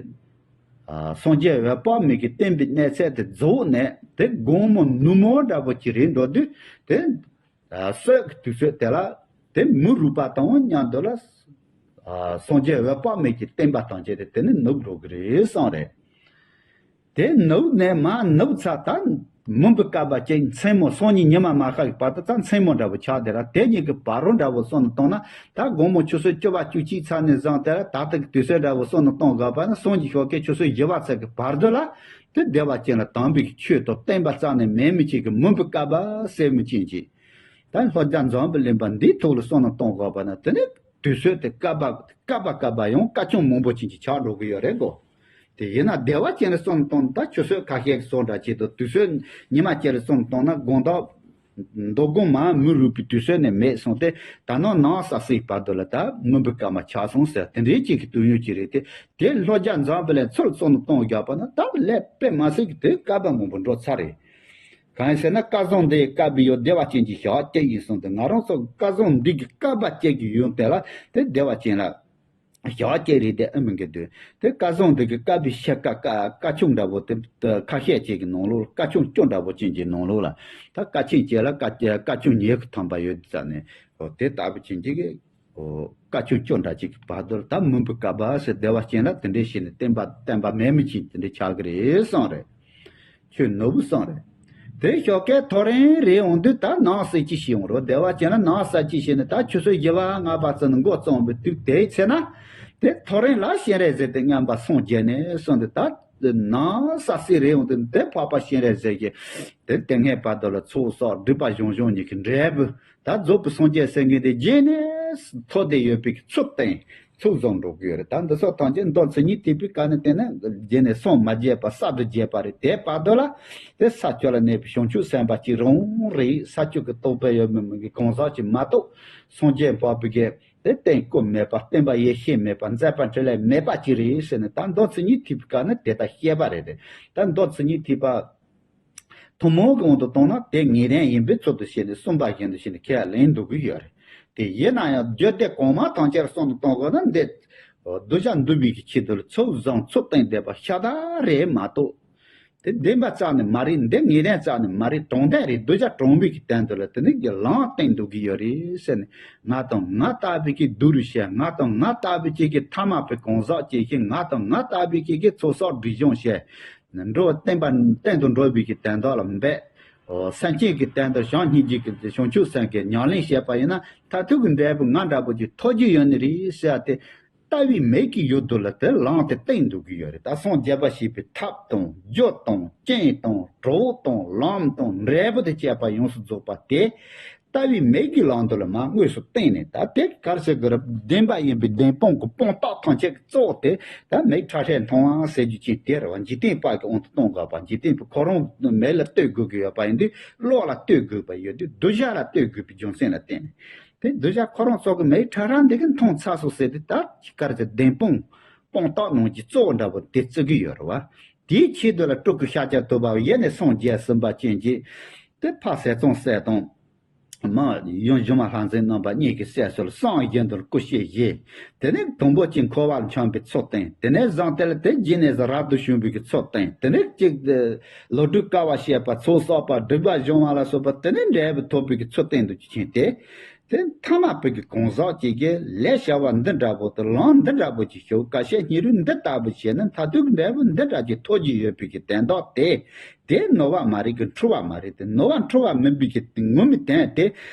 སངས་རྒྱས་འོད་དཔག་མེད་ཀྱི་བསྟན་པའི་གནས་ཚད་དེ་རྫོགས་ནས་དེ་དགོང་མོ་ནུབ་མོ་འདྲ་བོ་ཅིག་རེད་འགྲོ་དུས་དེ་སྲོད་ཀྱི་དུས་ཚོད་དེ་ལ་དེ་མུན་རུབ་པ་དང་མཉམ་དུ་ལ་སངས་རྒྱས་འོད་དཔག་མེད་ཀྱི་བསྟན་པ་དང་བཅས་ཏེ་དེ་ནི་ནུབ་འགྲོ་གི་རེད་བསམ་རེད། དེ་ནུབ་ནས་མར་ནུབ་ཚར་ད་མུན་པའི་བསྐལ་པ་ཅན་མཚན་མོ་སང་ཉིན་ཉི་མ་མ་ཤར་གི་བར་དུ་ད་མཚན་མོ་འདྲ་བོ་ཆགས་དེ་ར་དེ་གཉིས་ཀྱི་བར་རོ་འདྲ་བོ་སོང་ནས་བཏང་ན་ད་དགོང་མོ་ཆུ་ཚོད་བཅུ་པ་བཅུ་གཅིག་ཚར་ནས་བཟུང་དེ་ར་ད་ལྟ་གི་དུས་ཚོད་འདྲ་བོ་སོང་ནས་གཏོང་དགོས་པ་ན་སང་གི་ཞོགས་ཀའི་ཆུ་ཚོད་བཞི་པ་ཚར་གི་བར་དུ་ལ་དེ་བདེ་བ་ཅན་ལ་དམ་པའི་ཆོས་དང་བསྟན་པ་རྩ་ནས་མེད་མི་ཅིག་གི་མུན་པའི་བསྐལ་པ་སེལ་མི་ཅན་ཅིག་ད་ལྷོ་རྒྱ་འཛམ་བུ་གླིང་པ་འདིའི་ཐོག་ལ་སོང་ནས་གཏོང་དགོས་པ་ན་དེ་ནི་དུས་ཚོད་དེ་བསྐལ་པ་བསྐལ་པ་བསྐལ་པ་ཡང་སྐར་ཆུང་མང་པོ་ཅན་ཅིག་ཆགས་འགྲོ་གི་ཡོད་རེད་གོ། དེ་ཡིན་ན་བདེ་བ་ཅན་ལ་སོང་ནས་གཏོང་ད་ཆུ་ཚོད་ཁ་ཤས་ཀྱི་སོང་འདྲ་ཅིག་དང་དུས་ཚོད་ཉི་མ་ཅན་ལ་སོང་ནས་གཏོང་ན་དགོང་དག་མདོ་དགོང་མ་མུན་རུབ་པའི་དུས་ཚོད་ནས་མེད་སོང་སྟེ་ད་ནང་ནང་ས་སྲིད་བར་དུ་ལ་ད་མུན་པའི་སྐར་མ་ཆགས་སོང་ཟེར་དེ་འདྲའི་ཅིག་གི་དུས་ཡུན་ཅིག་རེད་དེ། དེ་ལྷོ་རྒྱ་འཛམ་བུ་གླིང་ཚུར་སོང་ནས་གཏོང་དགོས་པ་ན་ད་ལས་དཔེ་མ་སྲིད་ཀྱི་དེ་བསྐལ་པ་མང་པོ་འགྲོ་ཚར་རེད། གང་ཡིན་ཟེར་ན་སྐལ་བཟང་འདི་ཡི་བསྐལ་པའི་ཡུན་བདེ་བ་ཅན་གྱི་ཞག་གཅིག་ཡིན་གསུངས་ཏེ་ང་རང་ཚོ་སྐལ་བཟང་འདི་གི་བསྐལ་པ་གཅིག་གི་ཡུན་དེ་ལ་དེ་བདེ་བ་ཅན་ལ་ཞག་གཅིག་རེད་དེ་ཨ་མི་འགལ་དུས་དེ་སྐལ་བཟང་འདི་གི་བསྐལ་པའི་ཕྱེད་ཀ་ཀ་སྐར་ཆུང་འདྲ་བོ་དེ་ཁ་ཤས་ཅིག་གི་ནང་ལོགས་སྐར་ཆུང་སྐྱོ་འདྲ་བོ་ཅན་གྱི་ནང་ལོགས་ལ་ད་སྐར་ཆེན་གཅིག་ལ་སྐར་སྐར་ཆུང་ཉི་ཤུ་ཐམ་པ་ཡོད་ཙང་ནས་དེ་ལྟ་བུ་ཅན་གྱི་གི་སྐར་ཆུང་སྐྱོ་འདྲ་ཅིག་གི་བར་དུ་ད་མུན་པའི་བསྐལ་པ་ཟེར་བདེ་བ་ཅན་ལ་དེ་འདྲའི་བྱས་ནས་བསྟན་པ་བསྟན་པ་མེད་མི་ཅིག་དེ་འདྲའི་ཆགས་ཀྱི་རེད་གསུངས་རེད། ཁྱོད་ནོར་བུ་གསུངས་རེད། དེ་ཞོགས་ཀའི་ཐོ་རེངས་རེ་འོང་དུས་ད་ནང་གསེས་ཅིག་ཤི་འོང་རོགས་བདེ་བ་ཅན་ལ་ནང་གསེས་ཅིག་ཤི་ནས་ད་ཆུ་ཚོད་བཞི་པ་ལྔ་པ་ཙམ་ནས་འགོ་རྩོམ་པའི་དུས་དེའི་ཚེ་ན། དེ་ཐོ་རེངས་ལ་སྤྱན་རས་གཟིགས་དེ་མངོན་པར་སངས་རྒྱས་ནས་གསུངས་ཏེ་ད་ནང་གསེས་རེ་འོང་དུས་དེ་འཕགས་པ་སྤྱན་རས་གཟིགས་ཀྱིས་དེ་དེ་སྔའི་བར་དུ་ལ་ཚོགས་བསགས་སྒྲིབ་པ་གཞོམ་གཞོམ་གཉིས་ཀྱི་འབྲས་བུ་ད་རྫོགས་པའི་སངས་རྒྱས་སེང་གེ་དེ་རྗེས་ནས་ཐོབ་བསྡད་ཡོད་པའི་ཚུལ་བསྟན། ཚུལ་བཟང་འགྲོ་གི་ཡོད་རེད། ད་འདི་ཚོ་ཐམས་ཅད་མདོ་མཚན་ཉིད་ཐེག་པའི་སྐབས་ནས་བལྟས་ན་རྗེས་ནས་སངས་མ་རྒྱས་པ་གསར་དུ་རྒྱས་པ་རེད། དེའི་བར་དུ་ལ་དེ་ས་བཅུ་ལ་གནས་པའི་བྱང་ཆུབ་སེམས་དཔའ་གཅིག་རང་རེད། ས་བཅུ་གི་རྟོགས་པ་ཡོད་མེད་མིན་གྱི་གང་ཟག་ཅིག་མ་གཏོགས་སངས་རྒྱས་འཕགས་པའི་གི་དེ་རྟེན་སྐུ་མེད་པ་བསྟན་པ་ཡེ་ཤེས་མེད་པ་མཛད་པ་འཕྲིན་ལས་མེད་པ་ཅིག་རེད་ཟེར་ནས་ད་མདོ་མཚན་ཉིད་ཐེག་པའི་སྐབས་ནས་དེ་ལྟར་བཤད་པ་རེད། ད་མདོ་མཚན་ཉིད་ཐེག་པ། ཐུན་མོང་གི་དབང་དུ་བཏང་ན་དེ་ངེས་གཏན་ཡིན་པའི་ཚུལ་དུ་བྱས་ནས་གསུངས་པ་བཞིན་དུ་བྱས་ནས་ཁས་ལེན་འདུག་གི་ཡོད་རེད། དེ་ཡིན་ན་ཡང་རྒྱུད་སྡེ་གོང་མ་ཐམས་ཅད་གསུངས་ནས་གཏོང་དགོས་ན་འདི་གདུལ་བྱ་འདུལ་བའི་གི་ཆེད་དུ་ལ་ཚུལ་བཟང་ཚུལ་བསྟན་བསྡད་པ་ཤ་སྟག་རེད་མ་གཏོགས། དེ་བདེན་པ་རྩ་ནས་མ་རེད། འདི་ངེས་གཏན་རྩ་ནས་མ་རེད། དྲང་གཏན་རེད། གདུལ་བྱ་དྲང་བའི་གི་དོན་དུ་ལ་དེ་ནི་གི་ལམ་བསྟན་འདུག་གི་ཡོད་རེད་ཟེར་ནས་ང་དང་ང་ལྟ་བུའི་གི་གདུལ་བྱ་ང་དང་ང་ལྟ་བུའི་གི་ཐ་མལ་པའི་གང་ཟག་ཅིག་གིས་ང་དང་ང་ལྟ་བུའི་གི་གི་ཚོགས་བསགས་སྒྲིབ་སྦྱོང་བྱས། འགྲོ་བསྟན་པ་བསྟན་དུ་འགྲོ་བའི་གི་དོན་དག་ལ་འབད། སེམས་ཅན་གྱི་དོན་དུ་བྱང་སྙིང་རྗེ་གི་བྱང་ཆུབ་སེམས་ཀྱི་ཉམས་ལེན་བྱས་པ་ཡིན་ན་མཐར་ཐུག་གི་འབྲས་བུ་ང་འདྲ་པོ་ཅིག་ཐོབ་རྒྱུ་ཡོད་ནི་རེད་ཟེར་ཏེ། ལྟ་བའི་མིག་གིས་ཡུལ་དུ་ལ་དེ་ལམ་དེ་བསྟན་འདུག་གི་ཡོད་རེད། ད་སངས་རྒྱས་པ་ཞེས་པའི་ཐབས་དང་རྒྱུ་དང་རྐྱེན་དང་གྲོགས་དང་ལམ་དང་འབྲས་བུ་དང་བཅས་པ་ཡོངས་སུ་རྫོགས་པ་དེ། ལྟ་ ལྟ་བའི་མིག་གི་ལམ་དུ་ལ་མ་དངོས་སུ་བསྟན་ནས། ད་དེ་གར་ཟེར་གི་ར། བདེན་པ་ཡིན་པའི་བདེན་སྤོང་གི་སྤོང་རྟགས་ཐམས་ཅད་ཀྱི་གཙོ་བོ་དེ་ད་མིག་ཁྲ་ཁྲས་མཐོང་བ་ཟེར་རྒྱུ་ཅན་དེ་རེད་བ། འཇིག་རྟེན་པ་གི་དབང་དུ་གཏོང་དགོས་པ། འཇིག་རྟེན་པ་ཁོ་རང་མིག་ལ་ལྟོས་དགོས་ཀྱི་ཡོད་པ་ཡིན་དུས། བློ་ལ་ལྟོས་དགོས་པ་ཡོད་དུས། གདུལ་བྱ་ལ་ལྟོས་དགོས་པའི་རྒྱུ་མཚན་ལ་བརྟེན་ནས། དེ་གདུལ་བྱ་ཁོ་རང་ཚོ་གི་མིག་ཁྲ་ཁྲ་འདི་གིས་མཐོང་ཚར་སོང་ཟེར་དུས། ད་གར་ཟེར་བདེན་སྤོང་སྤོང་རྟགས་ནང་གི་གཙོ་བོ་འདྲ་པོ་དེ་བརྩི་གི་ཡོད་རེད་བ། དེའི་ཆེད་དུ་ལ་སྤྲུལ་སྐུ་ཤཱཀྱ་ཐུབ་པ་ཡེ་ནས་སངས་རྒྱས་ཟིན་པ་ཅན་གྱི་དེ་ཕ་ཟས་གཙང་སྲས་དང་། མ་ཡུམ་གཞུང་མ་ལྷ་མཛེས་རྣམ་པ་གཉིས་ཀྱི་སྲས་སུ་ལ་གསང་བའི་རྒྱན་དུ་ལ་སྐུ་གཤེགས་བཞེས། དེ་ནས་དུམ་བུ་གཅིག་འཁོར་བ་ལ་འཁྱམས་པའི་ཚུལ་བསྟན། དེ་ནས་བཟང་དེ་ལ་དེ་རྗེས་ནས་རབ་ཏུ་བྱུང་བའི་གི་ཚུལ་བསྟན། དེ་ནས་གཅིག་ལོ་དྲུག་དཀའ་བ་སྤྱད་པ། ཚོགས་བསགས་པ། སྒྲིབ་པ་སྦྱོང་བ་ལ་སོགས་པ། དེ་ནས་འབྲས་བུ་ཐོབ་པའི་གི་ཚུལ་བསྟན་དུ་ཕྱིན་ཏེ། དེ་ཐ་མ་པའི་གི་གང་ཟག་ཅིག་གིས་ལས་བྱ་བ་འདི་འདྲ་པོ་དང་ལམ་འདི་འདྲ་པོ་ཅིག་ཞུགས། ཁ་ཤས་སྙིང་རུས་འདི་ལྟ་བུ་བྱས་ན་མཐར་ཐུག་གི་འབྲས་བུ་འདི་འདྲ་ཅིག་ཐོབ་ཀྱི་ཡོད་པའི་གི་དོན་དག་དེ། དེ་ནོར་བ་མ་རེད་གི། འཁྲུལ་བ་མ་རེད་དེ། ནོར་བ་འཁྲུལ་བ་མིན་པའི་གི་ངོ་མའི་དོན་དེ།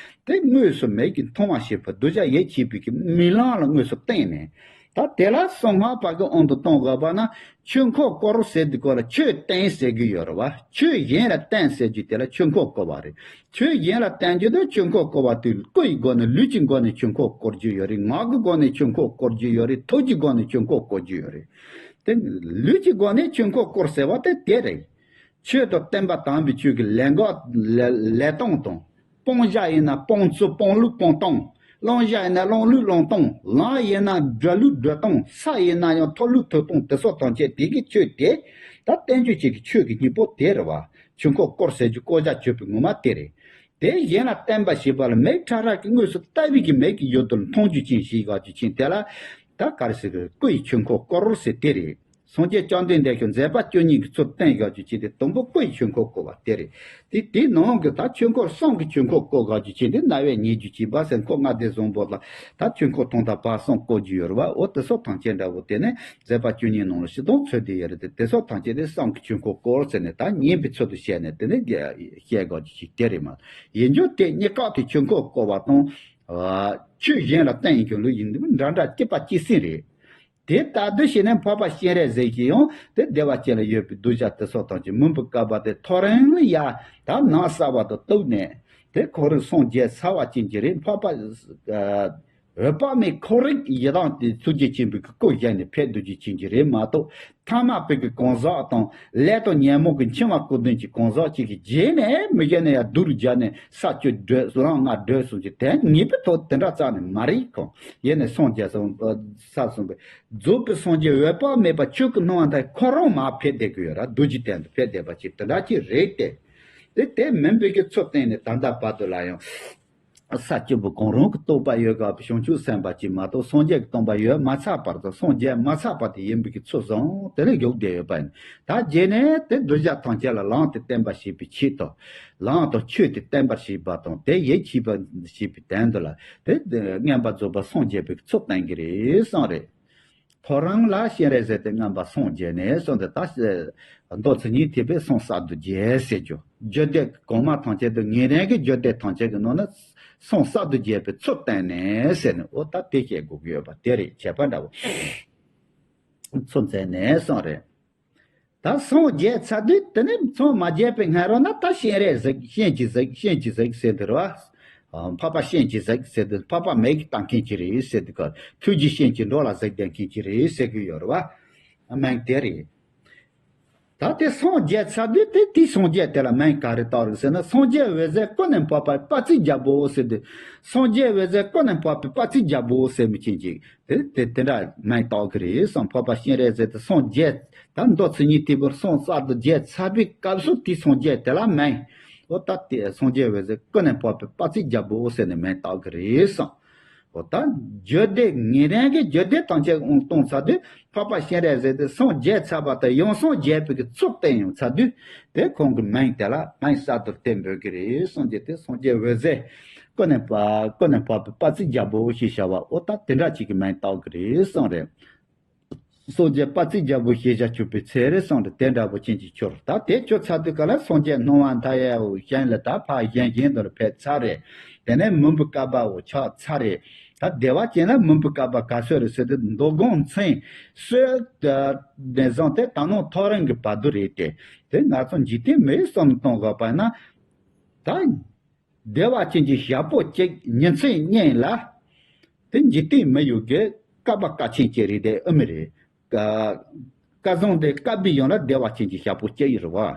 དེ་དངོས་སུ་མིག་གིས་མཐོང་བ་བྱེད་པ། གདུལ་བྱ་ཡིད་ཆེས་པའི་གི་རྨི་ལམ་ལ་དངོས་སུ་བསྟན་ནས། ད་དེ་ལ་གསང་སྔགས་པ་གི་དབང་དུ་གཏོང་དགོས་པ་ན། ཆོས་འཁོར་བསྐོར་ཟེར་དུས་སྐོར་ལ་ཆོས་བསྟན་ཟེར་གི་ཡོད་རེད་བ། ཆོས་གཞན་ལ་བསྟན་ཟེར་རྒྱུ་དེ་ལ་ཆོས་འཁོར་བསྐོར་བ་རེད། ཆོས་གཞན་ལ་བསྟན་རྒྱུ་དེ་ཆོས་འཁོར་བསྐོར་བ་དེ། སྐུ་ཡི་སྒོ་ནས་ལུས་ཀྱི་སྒོ་ནས་ཆོས་འཁོར་བསྐོར་རྒྱུ་ཡོད་རེད། ངག་གི་སྒོ་ནས་ཆོས་འཁོར་བསྐོར་རྒྱུ་ཡོད་རེད། ཐུགས་ཀྱི་སྒོ་ནས་ཆོས་འཁོར་བསྐོར་རྒྱུ་ཡོད་རེད། དེ་ལུས་ཀྱི་སྒོ་ནས་ཆོས་འཁོར་བསྐོར་ཟེར་བ་དེ་དེ་རེད། ཆོས་དང་བསྟན་པ་དམ་པའི་ཆོས་ཀྱི་ལས་འགན་ལས་ལས་སྟངས་དང་། སྤང་བྱ་ཡིན་ན་སྤང་ཚུལ་སྤང་ལུགས་སྤང་སྟངས། བླང་བྱ་ཡིན་ན་བླང་ལུགས་བླང་སྟངས། ལམ་ཡིན་ན་བགྲོད་ལུགས་བགྲོད་སྟངས། ས་ཡིན་ན་ཡང་ཐོབ་ལུགས་ཐོབ་སྟངས། དེ་སོགས་ཐམས་ཅད་དེ་གི་ཆོས་དེ། ད་བསྟན་བཅོས་གཅིག་གི་ཆོས་ཀྱི་སྙིང་པོ་དེ་རེད་བ། ཆོས་འཁོར་བསྐོར་ཟེར་རྒྱུ་བསྐོར་བྱ་བརྗོད་པའི་ངོ་མ་དེ་རེད། དེ་གཞན་ལ་བསྟན་པ་ཞེས་པ་ལ་མིག་ཁྲ་ཁྲ་གི་དངོས་སུ་ལྟ་བའི་གི་མིག་གི་ཡུལ་དུ་མཐོང་རྒྱུ་ཅན་ཞིག་དགོས་རྒྱུ་ཅན་དེ་ལ། ད་ག་རེ་ཟེར་གི། སྐུ་ཡི་ཆོས་འཁོར་བསྐོར་ཟེར་དེ་རེད། སངས་རྒྱས་བཅོམ་ལྡན་འདས་ཀྱིས་མཛད་པ་བཅུ་གཉིས་ཀྱི་ཚུལ་བསྟན་དགོས་རྒྱུ་ཅན་དེ། དང་པོ་སྐུ་ཡི་ཆོས་འཁོར་བསྐོར་བ་དེ་རེད། དེ་དེའི་ནང་གི་ད་ཆོས་འཁོར་གསུམ་གྱི་ཆོས་འཁོར་བསྐོར་དགོས་རྒྱུ་ཅན་དེ། རྣ་བས་ཉན་རྒྱུ་ཅན་པ་ཟེར། འཁོར་ལྔ་སྡེ་བཟང་པོ་ལ་ད་ཆོས་འཁོར་ཐོག་མཐའ་བར་གསུམ་བསྐོར་རྒྱུ་ཡོད་རེད་བ། འོ་དེ་སོགས་ཐམས་ཅད་འདྲ་བོ་དེ་ནི་མཛད་པ་བཅུ་གཉིས་ནང་ལ་སྤྱི་དོན་ཚུལ་དེ་ཡོད་རེད་དེ། དེ་སོགས་ཐམས་ཅད་དེ་གསུམ་གྱི་ཆོས་འཁོར་བསྐོར་ཟེར་ནས་ད་ཉན་པའི་ཚུལ་དུ་བྱས་ནས་དེ་ནི་བཤད་དགོས་རྒྱུ་ཅན་དེ་རེད་མ། ཡིན་རྒྱུ་དེ་གཉིས་ཀ་དེ་ཆོས་འཁོར་བསྐོར་བ་དང་། ཨ། ཆོས་གཞན་ལ་བསྟན་ཡིན་རྒྱུ་ལུགས་ཡིན་དུས་འདྲ་འདྲ་གཅིག་པ་གཅིག་སྲིད་རེད། དེ་ལྟར་དུ་བྱས་ནས་འཕགས་པ་སྤྱན་རས་གཟིགས་ཀྱིས་ཡང་དེ་བདེ་བ་ཅན་ལ་ཡོད་པའི་གདུལ་བྱ་དེ་སོགས་ཐམས་ཅད་མུན་པའི་བསྐལ་པ་དེ་ཐོ་རངས་ལ་ཡ་ད་ནམ་བསགས་པ་དང་བཏུབ་ནས། དེ་ཁོ་རང་སངས་རྒྱས་ཚར་བ་ཅན་གྱི་རེད། འཕགས་པ་ཨ་འོད་དཔག་མེད་ཁོ་རང་གི་ཡི་དམ་དེ་ཐུགས་རྗེ་ཆེན་པོའི་སྐུ་བཞེངས་ནས་ཕེབས་སྡོད་རྒྱུ་ཅན་གྱི་རེད་མ་གཏོགས། ཐ་མ་པའི་གི་གང་ཟག་དང་ལས་དང་ཉོན་མོངས་ཀྱི་འཆིང་བ་ཀུན་ལྡན་གྱི་གང་ཟག་ཅིག་གིས་རྗེས་ནས་མི་རྒན་ནས་ཡང་སྡུག་རུ་སྦྱར་ནས་ས་བཅུ་བགྲོད། ལམ་ལྔ་བགྲོད་གསུངས་ཀྱི་དེ་ངེས་པའི་ཐོག་དེ་འདྲ་རྩ་ནས་མ་རེད་ཁོང་། ཡེ་ནས་སངས་རྒྱས་སོང་ས་གསུངས་པས། རྫོགས་པའི་སངས་རྒྱས་འོད་དཔག་མེད་པ་ཆོས་ཀྱི་སྣང་བ་མཐའ་ཡས་ཁོ་རང་མར་ཕེབས་བསྡད་ཀྱི་ཡོད་ར། རྡོ་རྗེ་གདན་དུ་ཕེབས་བསྡད་པ་ཅིག་དེ་འདྲ་ཅིག་རེད་དེ། དེ་དེ་མིན་པའི་གི་ཚུལ་བསྟན་ནས་ད་ལྟ་བར་དུ་ལ་ཡང་། ས་བཅུ་པོ་གང་རུང་གི་རྟོགས་པ་ཡོད་དགོས་པའི་བྱང་ཆུབ་སེམས་དཔའ་ཅིག་མ་གཏོགས་སངས་རྒྱས་ཀྱི་སྟོན་པ་ཡོད་མ་ཚར་བར་དུ། སངས་རྒྱས་མ་ཚར་བར་དུ་ཡིན་པའི་གི་ཚུལ་བཟུང་དེ་ལས་བཞུགས་བསྡད་ཡོད་པ་ཡིན། ད་རྗེས་ནས་དེ་གདུལ་བྱ་ཐམས་ཅད་ལ་ལམ་དེ་བསྟན་པར་བྱེད་པའི་ཆེད་དུ། ལམ་དང་ཆོས་དེ་བསྟན་པར་བྱེད་པ་དང་དེ་ཡིད་ཆེས་པར་བྱེད་པའི་དོན་དུ་ལ་དེ་མངོན་པར་རྫོགས་པར་སངས་རྒྱས་པའི་གི་ཚུལ་བསྟན་གྱི་རེད་གསུངས་རེད། ཐོ་རངས་ལ་སྤྱན་རས་གཟིགས་དེ་མངོན་པར་སངས་རྒྱས་ནས་གསུངས་ཏེ། ད་མདོ་མཚན་ཉིད་ཐེག་པའི་གསུང་གསར་དུ་རྒྱས་ཟེར་རྒྱུ། རྒྱུད་སྡེ་གོང་མ་ཐམས་ཅད་དུ་ཉན་རང་གི་རྒྱུད་སྡེ་ཐམས་ཅད་ཀྱི་ནང་ན་གསུང་གསར་དུ་རྒྱས་པའི་ཚུལ་བསྟན་ནས་ཟེར་ནས། འོ་ད་དེ་བཤད་དགོས་ཀྱི་ཡོད་པ་དེ་རེད། ཁྱད་པར་འདྲ་བོ་ཚུལ་མཚོན་ནས་གསུངས་རེད། ད་སངས་རྒྱས་ཚར་དུས་དེ་ནས་སངས་མ་རྒྱས་པའི་སྔ་རོལ་ན་ད་སྤྱན་རས་གཟིགས། སྤྱན་གྱིས་གཟིགས། སྤྱན་གྱིས་གཟིགས་ཟེར་དུས་རེད་བ། འཕགས་པ་སྤྱན་གྱིས་གཟིགས་ཟེར་དུས་འཕགས་པ་མིག་གིས་ལྟ་མཁན་ཅིག་རེད་ཟེར་དུས་ག་ཐུགས་རྗེ་སྤྱན་གྱིས་འགྲོ་ལ་གཟིགས་བསྡད་མཁན་ཅིག་རེད་ཟེར་གི་ཡོད་རེད་བ། མིང་དེ་རེད། ད་དེ་སངས་རྒྱས་ཚར་དུས་དེ་དེའི་སངས་རྒྱས་དེ་ལ་མིང་ག་རེ་བཏགས་རེད་ཟེར་ན། སངས་རྒྱས་འོད་ཟེར་ཀུན་ནས་འཕགས་པའི་དཔལ་བརྩེགས་རྒྱལ་པོ་ཟེར་དུས། སངས་རྒྱས་འོད་ཟེར་ཀུན་ནས་འཕགས་པའི་དཔལ་བརྩེགས་རྒྱལ་པོ་ཟེར་མི་ཅན་ཅིག་དེ་དེ་དེ་འདྲ་མིང་བཏགས་ཀྱི་རེད་གསུངས། འཕགས་པ་སྤྱན་རས་གཟིགས་དེ་སངས་རྒྱས། ད་མདོ་མཚན་ཉིད་ཐེག་པའི་གསུང་གསར་དུ་རྒྱས་ཚར་བའི་སྐབས་སུ་དེའི་སངས་རྒྱས་དེ་ལ་མིང་། འོ་ད་དེ་སངས་རྒྱས་འོད་ཟེར་ཀུན་ནས་འཕགས་པའི་དཔལ་བརྩེགས་རྒྱལ་པོ་ཟེར་ནས་མིང་བཏགས་ཀྱི་རེད་གསུངས། འོ་ད་རྒྱུད་སྡེ་ཉན་རང་གི་རྒྱུད་སྡེ་ཐམས་ཅད་དབང་བཏང་ཚར་དུས། འཕགས་པ་སྤྱན་རས་གཟིགས་དེ་སངས་རྒྱས་ཚར་བ་དང་ཡང་སངས་རྒྱས་པའི་གི་ཚུལ་བསྟན་ཡོང་ཚར་དུས། དེ་ཁོང་གི་མིང་དེ་ལ་མིང་གསར་དུ་བསྟན་འབོད་ཀྱི་རེད་གསུངས་ཀྱི། དེ་སངས་རྒྱས་འོད་ཟེར་ཀུན་ནས་འཕགས་ཀུན་ནས་འཕགས་པའི་དཔལ་བརྩེགས་རྒྱལ་པོ་ཞེས་བྱ་བ། འོ་ད་དེ་འདྲ་ཅིག་གི་མིང་བཏགས་ཀྱི་རེད་གསུངས་རེད། སངས་རྒྱས་དཔལ་བརྩེགས་རྒྱལ་པོ་ཞེས་བྱ་གྱུར་པའི་ཚེ་རེད་གསུངས་རེད། དེ་འདྲ་པོ་ཅན་གྱི་ཁྱོད་ད་དེ་ཁྱོད་ཚར་དུས་ག་ལ་སངས་རྒྱས་སྣང་བ་མཐའ་ཡས་འོ་གཞན་ལ་ད་ཕར་གཞན་གཞན་དུ་ལ་ཕེབས་ཚར་རེད། དེ་ནས་མུན་པའི་བསྐལ་པ་འོ་ཆགས་ཚར་རེད། ད་བདེ་བ་ཅན་ལ་མུན་པའི་བསྐལ་པ་ག་ཚོད་རེད་ཟེར་དུས་མདོ་སྒོམ་མཚན་གསོལ་ནས་བཟུང་སྟེ་ད་ནང་ཐོ་རངས་ཀྱི་བར་དུ་རེད་དེ། དེ་ང་ཚོ་འཇིག་རྟེན་མིའི་བསམ་བློ་གཏོང་དགོས་པ་ན། ད་ བདེ་བ་ཅན་གྱི་ཞག་པོ་གཅིག་ཉིན་མཚན་གཉིས་ལ། དེ་འཇིག་རྟེན་མི་ཡོད་གི་བསྐལ་པ་དཀའ་ཆེན་གྱི་རིགས་དེ་ཨེ་མི་རེད། བསྐལ་བཟང་དེ་བསྐལ་པའི་ཡང་ལ་བདེ་བ་ཅན་གྱི་ཞག་པོ་གཅིག་ཡོད་རེད་བ།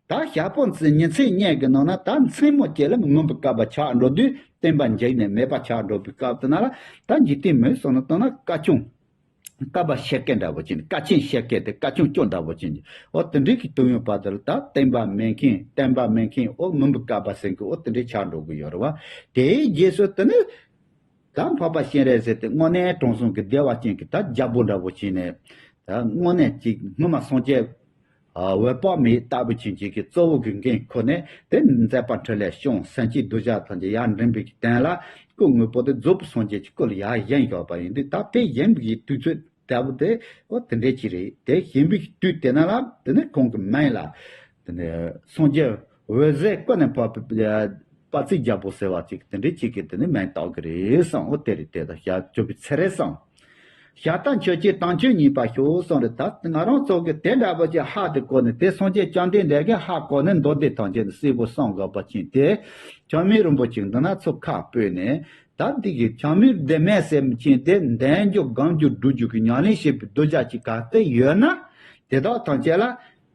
ད་ཞག་པོ་ཉིན་མཚན་གཉིས་ཀྱི་ནང་ན་ད་མཚན་མོ་གཅིག་ལ་མུན་པའི་བསྐལ་པ་ཆགས་འགྲོ་དུས་བསྟན་པ་འཇིག་ནས་མེད་པ་ཆགས་འགྲོ་བའི་སྐབས་དེ་ན་ལ། ད་འཇིག་རྟེན་མི་སོང་ན་ལྟ་ན་དཀའ་ཆུང་། བསྐལ་པ་ཤེལ་སྐད་འདྲ་བོ་ཅན། དཀའ་ཆེན་ཤེལ་སྐད་དེ་དཀའ་ཆུང་སྐྱོ་འདྲ་བོ་ཅན་གྱི་འོ་དེ་འདྲའི་གི་དུས་ཡུན་བར་དུ་ལ་ད་བསྟན་པ་མེད་མཁན་བསྟན་པ་མེད་མཁན་འོ་མུན་པའི་བསྐལ་པ་ཟེར་གི་འོ་དེ་འདྲའི་ཆགས་འགྲོ་གི་ཡོད་རེད་བ། དེའི་རྗེས་སུ་དེ་ནི་ད་འཕགས་པ་སྤྱན་རས་གཟིགས་དེ་དངོས་གནས་དྲང་སྲོང་གི་བདེ་བ་ཅན་གྱི་ད་རྒྱལ་པོ་འདྲ་བོ་བྱས་ནས། ད་དངོས་གནས་ཅིག་སྔོན་མ་སངས་རྒྱས་འོད་དཔག་མེད་ལྟ་བུ་ཅན་ཅིག་གི་གཙོ་བོ་གི་འགན་ཁུར་ནས་དེ་མཛད་པ་འཕྲིན་ལས་བྱུང་སེམས་ཅན་གདུལ་བྱ་ཐམས་ཅད་ཡར་འདྲེན་པའི་གི་དོན་ལ་སྐུ་དངོས་པོ་དེ་རྫོགས་པའི་སངས་རྒྱས་ཀྱི་སྐུ་ལ་ཡར་བཞེངས་ཡོད་པ་ཡིན་དུས། ད་དེ་བཞེངས་པའི་གི་དུས་ཚོད་ལྟ་བུ་དེ་འོ་དེ་འདྲའི་ཅིག་རེད། དེ་བཞེངས་པའི་གི་དུས་དེ་ན་ལ་དེ་ནི་ཁོང་གི་མིང་ལ། དེ་ནས་སངས་རྒྱས་འོད་ཟེར་ཀུན་ནས་འཕགས་པའི་དཔལ་བརྩེགས་རྒྱལ་པོ་ཟེར་བ་ཅིག་དེ་འདྲའི་ཅིག་གིས་དེ་ནས་མིང་བཏགས་ཀྱི་རེད་བསམ། འོ་དེ་རེད། དེ་དང་ཞག་བཅུ་པའི་ཚེས་རེད་བསམ། ཞག་རྟ་མཆོད་ཅིང་དུང་ཆོས་མཉེས་པར་ཤོག་གསུངས་རེད། ད་ང་རང་ཚོ་གི་དེ་འདྲ་བོ་ཅིག་ཧ་དེ་གོ་ནས་དེ་སངས་རྒྱས་བཅོམ་ལྡན་འདས་ཀྱིས་ཧ་གོ་ནས་མདོ་སྡེ་ཐམས་ཅད་ནི་གསལ་པོ་གསུང་དགོས་པ་ཅིག་དེ་ཆགས་མེད་རིན་པོ་ཆེ་འདི་ན་ཚུར་ཁ་སྤོས་ནས། ད་འདི་གི་ཆགས་མེད་བདེ་མེད་ཟེར་མི་ཅན་དེ་འདོན་རྒྱུ་སྒོམ་རྒྱུ་སྒྲུབ་རྒྱུ་གི་ཉམས་ལེན་བྱེད་པའི་གདུལ་བྱ་ཅིག་ག་ཚད་ཡོད་ན། དེ་དག་ཐམས་ཅད་ལ།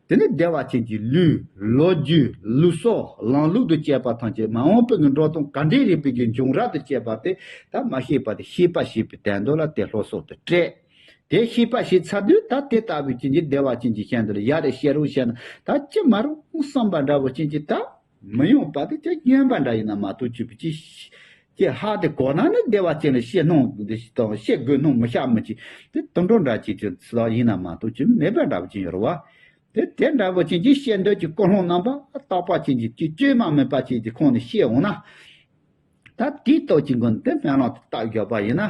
དེ་ནི་བདེ་བ་ཅན་གྱི་ལུས་ལོ་རྒྱུས་ལུགས་སྲོལ་ལམ་ལུགས་དང་བཅས་པ་ཐམས་ཅད་མ་འོངས་པའི་གི་འགྲོ་སྟངས་ག་འདྲའི་རིགས་པའི་གི་འབྱུང་རབས་དང་བཅས་པ་དེ་ད་མ་ཤེས་པ་དེ་ཤེས་པ་ཞེས་པའི་དོན་དུ་ལ་དེ་སློབ་གསོ་དུ་སྤྲད། དེ་ཤེས་པ་ཞིག་ཚར་དུས་ད་དེ་ལྟ་བུའི་ཅན་གྱི་བདེ་བ་ཅན་གྱི་ཞིང་དུ་ལ་ཡར་རེ་ཤེས་རོགས་བྱས་ན་ད་ཅི་མ་རུང་བསམ་པ་འདྲ་བོ་ཅན་གྱི་ད། མི་ཡོང་པ་དེ་ཅི་སྨྱོན་པ་འདྲ་ཡིན་ན་མ་གཏོགས་ཅི་བུ་ཅི། ཅི་ཧ་དེ་གོ་ན་ནི་བདེ་བ་ཅན་ལ་ཤེས་སྣང་དང་ཤེས་དགོས་སྣང་མི་ཤ་མི་ཅི། དེ་དུད་འགྲོ་འདྲ་ཅིག་ཅི་ཚོད་ཡིན་ན་མ་གཏོགས་ཅི་མེད་པ་འདྲ་བ་ཅི་ཡོད་རེད་བ། དེ་དེ་འདྲ་བོ་ཅན་གྱི་ཤེས་འདོད་ཀྱི་ཀུན་སློང་རྣམ་པ་རྟག་པ་ཅན་གྱི་ཅི་བཅོས་མ་མེད་པ་ཅིག་དེ་ཁོང་ནས་ཤེས་འོང་ན། ད་དེའི་སྟོབས་ཀྱི་སྒོ་ནས་དེ་སྨོན་ལམ་དེ་བཏབ་ཡོད་པ་ཡིན་ན།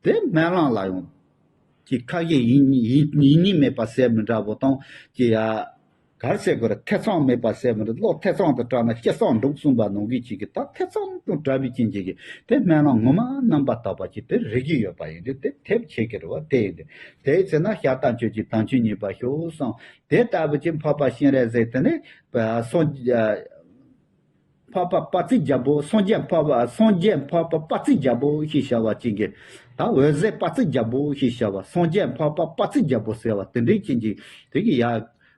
དེ་སྨོན་ལམ་ལ་ཡང་། ཀྱི་ཁ་ཞེ་ཡིན་ཡིན་ཡིན་གཉིས་མེད་པ་ཟེར་མི་འདྲ་བོ་དང་ཀྱི་ཡ། གར་ཟེར་དགོས་རེད། ཐེ་ཚོམ་མེད་པ་ཟེར་མི་འདྲ། བློ་ཐེ་ཚོམ་དུ་བྲལ་ན་སྐྱེ་སོགས་འགྲུབ་གསུངས་པ་ནང་བཞིན་ཅིག་གི་ད་ཐེ་ཚོམ་དང་བྲལ་བའི་རྐྱེན་གྱིས་ཀྱི་དེ་སྨོན་ལམ་ངོ་མ་རྣམ་པར་དག་པ་ཅིག་དེ་རིག་གི་ཡོད་པ་ཡིན་དུས་དེ་ཐེབས་ཆེ་གི་རེད་བ། དེ་ཡིན་དུས་དེའི་ཚེ་ན་ཞག་རྟ་མཆོད་ཅིང་དུང་ཆོས་མཉེས་པར་ཤོག་གསུངས། དེ་ལྟ་བུ་ཅིག་འཕགས་པ་སྤྱན་རས་གཟིགས་དེ་ནི་སངས་འཕགས་པ་དཔལ་བརྩེགས་རྒྱལ་པོ་སངས་རྒྱས་འཕགས་པ་སངས་རྒྱས་འཕགས་པ་དཔལ་བརྩེགས་རྒྱལ་པོ་ཞེས་བྱ་བ་ཅན་གྱི་ད་འོད་ཟེར་དཔལ་བརྩེགས་རྒྱལ་པོ་ཞེས་བྱ་བ་སངས་རྒྱས་འཕགས་པ་དཔལ་བརྩེགས་རྒྱལ་པོ་ཟེར་བ་དེ་འདྲའི་ཅན་གྱི་དེ་གི་ཡ་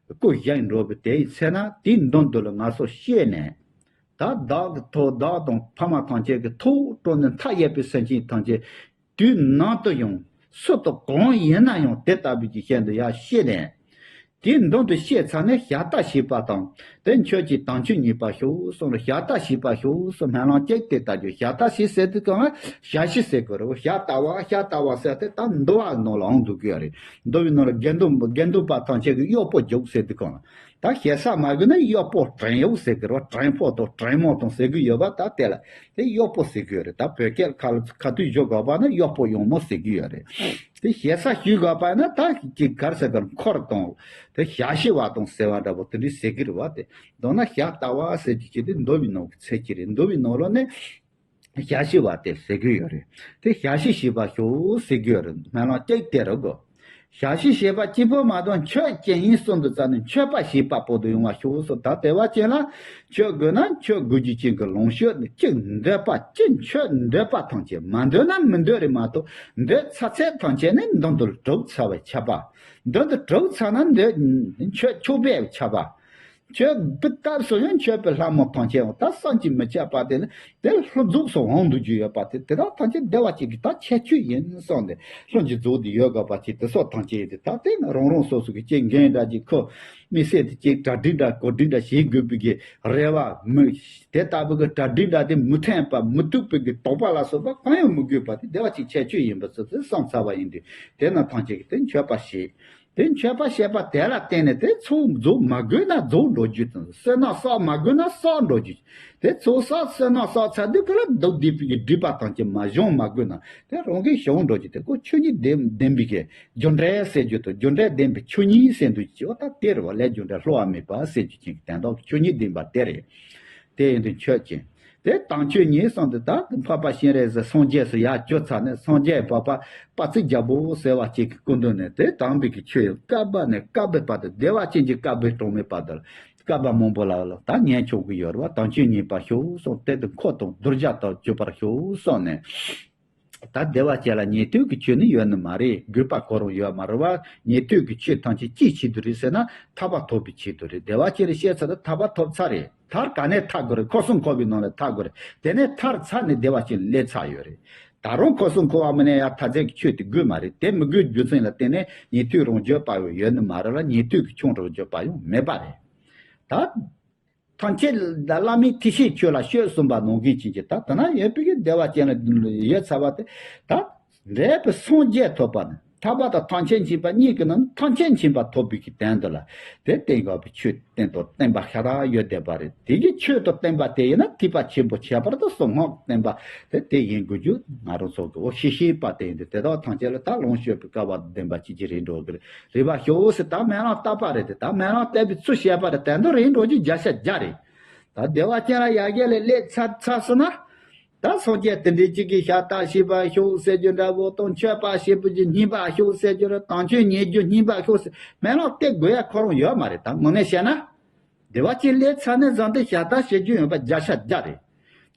སྐུ་བཞེངས་འགྲོ་བའི་དེའི་ཚེ་ན་དེའི་མདུན་དུ་ལ་ང་སོགས་གཤེགས་ནས། ད་བདག་གི་ཐུགས་བདག་དང་ཕ་མ་ཐམས་ཅད་ཀྱི་ཐུགས་སྤྲོ་ནས་མཐའ་ཡས་པའི་སེམས་ཅན་ཐམས་ཅད་དུས་ནམ་དུ་ཡང་སུ་དང་གང་ཡིན་ན་ཡང་དེ་ལྟ་བུའི་གི་ཞལ་དུ་ཡར་གཤེགས་ནས། དེའི་མདུན་དུ་གཤེགས་ཚར་ནས་ཞག་རྟ་བཞེས་པ་དང་དེ་མཆོད་ཅིང་དུང་ཆོས་མཉེས་པར་ཤོག་གསུངས་རེ། ཞག་རྟ་བཞེས་པར་ཤོག་གསུངས། སྨོན་ལམ་གཅིག་དེ་ལྟར་བརྗོད། ཞག་རྟ་བཞེས་ཟེར་དུས་གང་ལ་ཞག་བཞི་ཟེར་དགོས་རེད། ཞག་རྟ་བ་ཞག་རྟ་བ་ཟེར་དེ་ད་འདུལ་བ་ནང་ལའང་འདུག་གི་ཡོད་རེད། འདུལ་བའི་ནང་ལ་དགེ་འདུན་དགེ་འདུན་པ་ཐམས་ཅད་ཀྱི་གཡོག་པོ་རྒྱུགས་ཟེར་དུས་གང་ལ། ད་ཞེ་ས་མ་གི་ན་གཡོག་པོ་བྲན་གཡོག་ཟེར་གི་རེད་བ། བྲན་ཕོ་དང་བྲན་མོ་དང་ཟེར་གི་ཡོད་པ་ད་དེ་ལ་དེ་གཡོག་པོ་ཟེར་གི་ཡོད་རེད། ད་བོད་སྐད་ཁ་ལ་ཁ་ཐུག་བཞག་དགོས་པ་ན་གཡོག་པོ་གཡོག་མོ་ཟེར་གི་ཡོད་རེད། དེ་ཞེ་ས་ཞུ་དགོས་པ་ན་ད་ཀྱི་གར་ཟེར་གར་འཁོར་དང་དེ་ཞག་བཞི་བ་དང་ཟེར་བ་འདྲ་པོ་དེ་འདྲའི་ཟེར་གི་རེད་བ། དེ་མདོར་ན་ཞག་རྟ་བ་ཟེར་གྱི་ཅི་དེ་འདུལ་བའི་ནང་གི་ཚད་ཀྱི་རེད། འདུལ་བའི་ནང་ལོགས་ནས། ཞག་བཞི་བ་དེ་ཟེར་གི་ཡོད་རེད། དེ་ཞག་བཞི་བཞེས་པར་ཤོག་ཟེར་གི་ཡོད་རེད། སྨོན་ལམ་གཅིག་དེ་རེད་གོ། ཞག་བཞི་བཞེས་པ་གཅིག་པོ་མ་གཏོགས་མཆོད་ཅིང་གསུམ་དུ་བརྩམས་ནས་མཆོད་པ་བཞེས་པ་པོ་དུ་ཡོང་བར་ཤོག་གསུངས། ད་དེ་བ་ཅན་ལ་མཆོད་དགོས་ན་མཆོད་དགོས་རྒྱུ་ཅན་གྱི་ལོངས་སྤྱོད་ནི་གཅིག་འདོད་པ་གཅིག་མཆོད་འདོད་པ་ཐམས་ཅད་མ་འདོད་ན་མི་འདོད་རེད་མ་གཏོགས་འདོད་ཚར་ཚད་ཐམས་ཅད་ནི་མདུན་དུ་གྲུབ་ཚར་བའི་ཁྱབ་པ། མདུན་དུ་གྲུབ་ཚར་ན་འདོད་མཆོད་ཆོག་པའི་ཁྱབ་པ། མཆོད་པའི་སྐབས་སུ་ཡང་མཆོད་པའི་ལྷ་མོ་ཐམས་ཅད་འོང་ད་བསམ་གྱིས་མི་ཁྱབ་པ་དེ་ནི་དེ་ལྷུན་རྫོགས་སུ་འོང་འདུག་རྒྱུ་ཡོད་པ་དེ་དེ་དག་ཐམས་ཅད་བདེ་བ་ཅན་གྱི་ད་ཁྱད་ཆོས་ཡིན་གསུངས་ཏེ་ལྷུན་གྱིས་རྫོགས་ཏེ་ཡོད་དགོས་པ་ཅིག་དེ་སོགས་ཐམས་ཅད་ཡིན་ཏེ་ད་དེ་ནི་རང་རང་སོ་སོ་གི་སྐྱེ་རྒན་འདྲ་ཅིག་ཁོ་མི་སེར་དེ་ཅིག་གྲ་སྒྲིག་འདྲ་གོ་སྒྲིག་འདྲ་བྱེད་དགོས་པའི་གི་རེ་བ་མི་དེ་ལྟ་བུ་གི་གྲ་སྒྲིག་འདྲ་དེ་མི་མཐུན་པ་མི་ཐུབ་པའི་གི་དོགས་པ་ལ་སོགས་པ་གང་ཡང་མི་དགོས་པ་དེ་བདེ་བ་ཅན་ཁྱད་ཆོས་ཡིན་པ་སོགས་དེ་བསམ་ཚར་བ་ཡིན་ཏེ་དེ་རྣམས་ཐམས་ཅད་ཀྱིས་དེ་མཆོད་པ་བྱེད། དེ་མཆོད་པ་བྱས་པ་དེ་ལ་བརྟེན་ནས་དེ་ཚོགས་རྫོགས་མ་དགོས་ན་རྫོགས་འགྲོ་རྒྱུ་དང་བསོད་ནམས་བསགས་མ་དགོས་ན་བསགས་འགྲོ་རྒྱུ། དེ་ཚོགས་བསགས་བསོད་ནམས་བསགས་ཚར་དུས་ཀ་ལ་སྡུག་བསྡུས་པའི་གི་སྒྲིབ་པ་ཐམས་ཅད་མ་བྱུང་མ་དགོས་ན་དེ་རང་གིས་བྱུང་འགྲོ་རྒྱུ་དེ་ཀོ་ཆོས་ཉིད་ལྡན་ལྡན་པའི་གི་རྒྱུ་འབྲས་ཟེར་རྒྱུ་དང་རྒྱུ་འབྲས་ལྡན་པའི་ཆོས་ཉིད་ཟེར་འདུག་ཅེས་པ་ད་དེ་རེད་བ། ལས་རྒྱུ་འབྲས་བསླུ་བ་མེད་པ་ཟེར་རྒྱུ་ཅན་གྱི་དོན་དག་ཆོས་ཉིད་ལྡན་པ་དེ་རེད། དེ་ཡིན་དུས་མཆོད་ཅིང་། དེ་དང་ཆོས་ཉིད་གསུངས་ཏེ་ད་འཕགས་པ་སྤྱན་རས་གཟིགས་སངས་རྒྱས་སུ་ཡར་གྱུར་ཚར་ནས་སངས་རྒྱས་འཕགས་པ་དཔལ་བརྩེགས་རྒྱལ་པོ་ཟེར་བ་ཅིག་གི་སྐུ་མདུན་ནས་དེ་དམ་པའི་གི་ཆོས་བསྐལ་པ་ནས་བསྐལ་པའི་བར་དུ་བདེ་བ་ཅན་གྱི་བསྐལ་པའི་གྲངས་མེད་བར་དུ་ བསྐལ་པ་མང་པོ་ལ་ལ་ད་ཉན་ཆོག་གི་ཡོད་རེད་བ། དམ་ཆོས་ཉན་པར་ཤོག་གསུངས། དེ་དུས་འཁོར་དང་གདུལ་བྱ་དང་གྱུར་པར་ཤོག་གསུངས་ནས། ད་བདེ་བ་ཅན་ལ་ཉན་ཐོས་ཀྱི་ཆོས་ནི་ཡོད་ནི་མ་རེད། དགོས་པ་གོ་རུང་ཡོད་མ་རེད་བ། ཉན་ཐོས་ཀྱི་ཆོས་ཐམས་ཅད་ཅིའི་ཆེད་དུ་རེད་ཟེར་ན་ཐར་པ་ཐོབ་པའི་ཆེད་དུ་རེད། བདེ་བ་ཅན་ལ་བཤད་ཚར་ན་ཐར་པ་ཐོབ་ཚར་རེད། ཐར་ག་ནས་ཐར་དགོས་རེད། འཁོར་གསུམ་འཁོར་བའི་ནང་ལ་ཐར་དགོས་རེད། དེ་ནས་ཐར་ཚར་ནས་བདེ་བ་ཅན་སླེབས་ཚར་ཡོད་རེད། ད་རུང་འཁོར་གསུམ་འཁོར་བ་མིན་ན་ཡང་ཐར་རྩ་གི་ཆོས་དེ་དགོས་མ་རེད། དེ་མི་དགོས་རྒྱུ་མཚན་ལ་བརྟེན་ནས་ཉན་ཐོས་རང་རྒྱུད་པ་ཡང་ཡོད་ནི་མ་རེད་ལ། ཉན་ཐོས་ཀྱི་ཆོས་རང་རྒྱུད་པ་ཡང་མེད་པ་རེད། ད་ཐམས་ཅད་བླ་མའི་ཐེག་ཆེན་ཆོས་ལ་སྤྱོད་གསུངས་པ་ནང་བཞིན་བྱེད་ཀྱི་ད་ད་ན་ཡོད་པའི་གི་བདེ་བ་ཅན་ལ་ཡོད་ཚར་བ་དེ་ད་འབྲས་བུ་སངས་རྒྱས་ཐོབ་པ་ནི། ཐར་པ་དང་ཐམས་ཅད་མཁྱེན་པ་གཉིས་ཀྱི་ནང་ཐམས་ཅད་མཁྱེན་པ་ཐོབ་པའི་གི་དོན་དུ་ལ་དེ་གཏན་འཇགས་པའི་ཆོས་བསྟན་དང་བསྟན་པ་ཤ་སྟག་ཡོད་བསྡད་པ་རེད། དེ་གི་ཆོས་དང་བསྟན་པ་དེ་ཡིན་ན་ཐེག་པ་ཆེན་པོ་ཁྱད་པར་དུ་གསང་སྔགས་བསྟན་པ་དེ་དེ་ཡིན་དགོས་རྒྱུ་ང་རང་ཚོ་གི་འོ་ཤེས་ཤེས་པ་དེ་ཡིན་དུས་དེ་དག་ཐམས་ཅད་ལ་ད་ལོངས་སྤྱོད་པའི་སྐལ་བ་ལྡན་པ་ཅིག་ཅིག་རེད་འགྲོ་གི་རེད། རེ་བ་ཤོག་ཟེར་ད་སྨོན་ལམ་བཏབ་པ་རེད་དེ། ད་སྨོན་ལམ་བཏབ་པའི་ཚུལ་བཤད་པ་རེད། དོན་དུ་རེད་འགྲོ་རྒྱུ་བརྒྱ་ཆ་བརྒྱ་རེད། ད་བདེ་བ་ཅན་ལ་ཡར་རྒྱས་ལ་སླེབས་ཚར་ཚར་སོང་ན། ད་སངས་རྒྱས་དེ་འདྲའི་གཅིག་གིས་ཤ་སྟག་བྱེད་པར་ཤོག་ཟེར་རྒྱུ་འདྲ་བོ་དང་མཆོད་པ་བྱེད་པ་གི་སྙིང་པར་ཤོག་ཟེར་རྒྱུ་རེད། དམ་ཆོས་ཉན་རྒྱུ་སྙིང་པར་ཤོག་ཟེར་སྨོན་ལམ་བཏབ་དགོས་ཡ་ཁོ་རང་ཡོད་མ་རེད། ད་དངོས་གནས་བཤད་ན། བདེ་བ་ཅན་སླེབས་ཚར་ནས་བཟུང་སྟེ་ཤ་སྟག་བྱེད་རྒྱུ་ཡོང་བ་བརྒྱ་ཆ་བརྒྱ་རེད།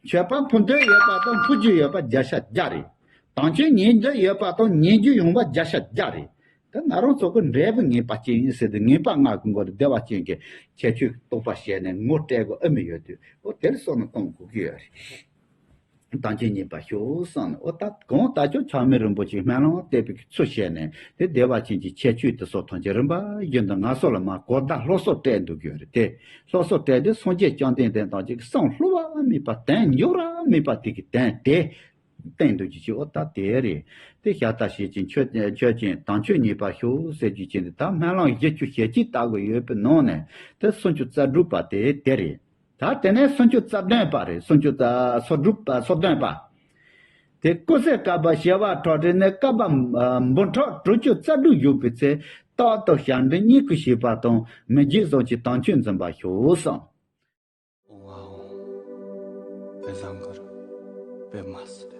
མཆོད་པ་ཕུལ་འདོད་ཡོད་པ་དང་ཕུལ་རྒྱུ་ཡོད་པ་བརྒྱ་ཆ་བརྒྱ་རེད། དམ་ཆོས་ཉན་འདོད་ཡོད་པ་དང་ཉན་རྒྱུ་ཡོང་བ་བརྒྱ་ཆ་བརྒྱ་རེད། ད་ང་རང་ཚོ་གི་འབྲས་བུ་ངེས་པ་ཅན་ཡིན་ཟེར་ཏེ་ངེས་པ་ལྔ་གི་མགོ་ལ་བདེ་བ་ཅན་གྱི་ཁྱད་ཆོས་རྟོགས་པ་བྱས་ནས་ངོ་སྤྲད་དགོས་ཨ་མི་ཡོད་དུས་འོ་དེར་སོང་ནས་གཏོང་དགོས་ཀྱི་ཡོད་རེད། དམ་ཆོས་ཉན་པར་ཤོག་གསུངས་ནས་འོ་ད་གང་ལྟར་ཀྱང་ཆགས་མེད་རིན་པོ་ཆེའི་སྨོན་ལམ་བཏབ་པའི་ཚུལ་བྱས་ནས་དེ་བདེ་བ་ཅན་གྱི་ཁྱད་ཆོས་དེ་སོགས་ཐམས་ཅད་རིམ་པ་བཞིན་དུ་ང་ཚོ་ལ་མར་གོ་བརྡ་སློབ་གསོ་སྤྲད་འདུག་གི་ཡོད་རེད་དེ། སློབ་གསོ་སྤྲད་དུས་སངས་རྒྱས་བཅོམ་ལྡན་འདས་དང་གཅིག་བསམ་བློ་བ་མེད་པ་དོན་འགྱུར་བ་མེད་པ་དེ་གི་དོན་དེ། བསྟན་འདུག་ཅི་ཅི་འོ་ད་དེ་རེད། དེ་ཤ་སྟག་བྱེད་ཅིང་མཆོད་མཆོད་ཅིང་དམ་ཆོས་ཉན་པར་ཤོག་ཟེར་རྒྱུ་ཅི་འདི་ད་སྨོན་ལམ་བཞི་བཅུ་ཞེ་གཅིག་ལྟ་དགོས་ཡོད་པའི་ནང་ནས་དེ་སུམ་ཅུ་རྩ་དྲུག་པ་དེ་དེ་རེད། ད་དེ་ནས་སུམ་ཅུ་རྩ་བདུན་པ་རེད། སུམ་ཅུ་རྩ་སོ་དྲུག་པ་སོ་བདུན་པ། དེ་ཀུན་གསལ་བསྐལ་པ་བྱེ་བ་ཕྲག་བྲིས་ནས་བསྐལ་པ་འབུམ་ཕྲག་དྲུག་ཅུ་རྩ་དྲུག་བཞུགས་པའི་ཚེ། རྟག་ཏུ་ཞབས་འདྲེན་སྙིང་གི་བྱིས་པ་དང་མི་བརྗེད་བཟང་གི་དམ་ཆོས་འཛིན་པར་ཤོག་གསུངས། ཨོཾ་ཨཱཿཧཱུྃ་བཛྲ་གུ་རུ་པདྨ་སིདྡྷི་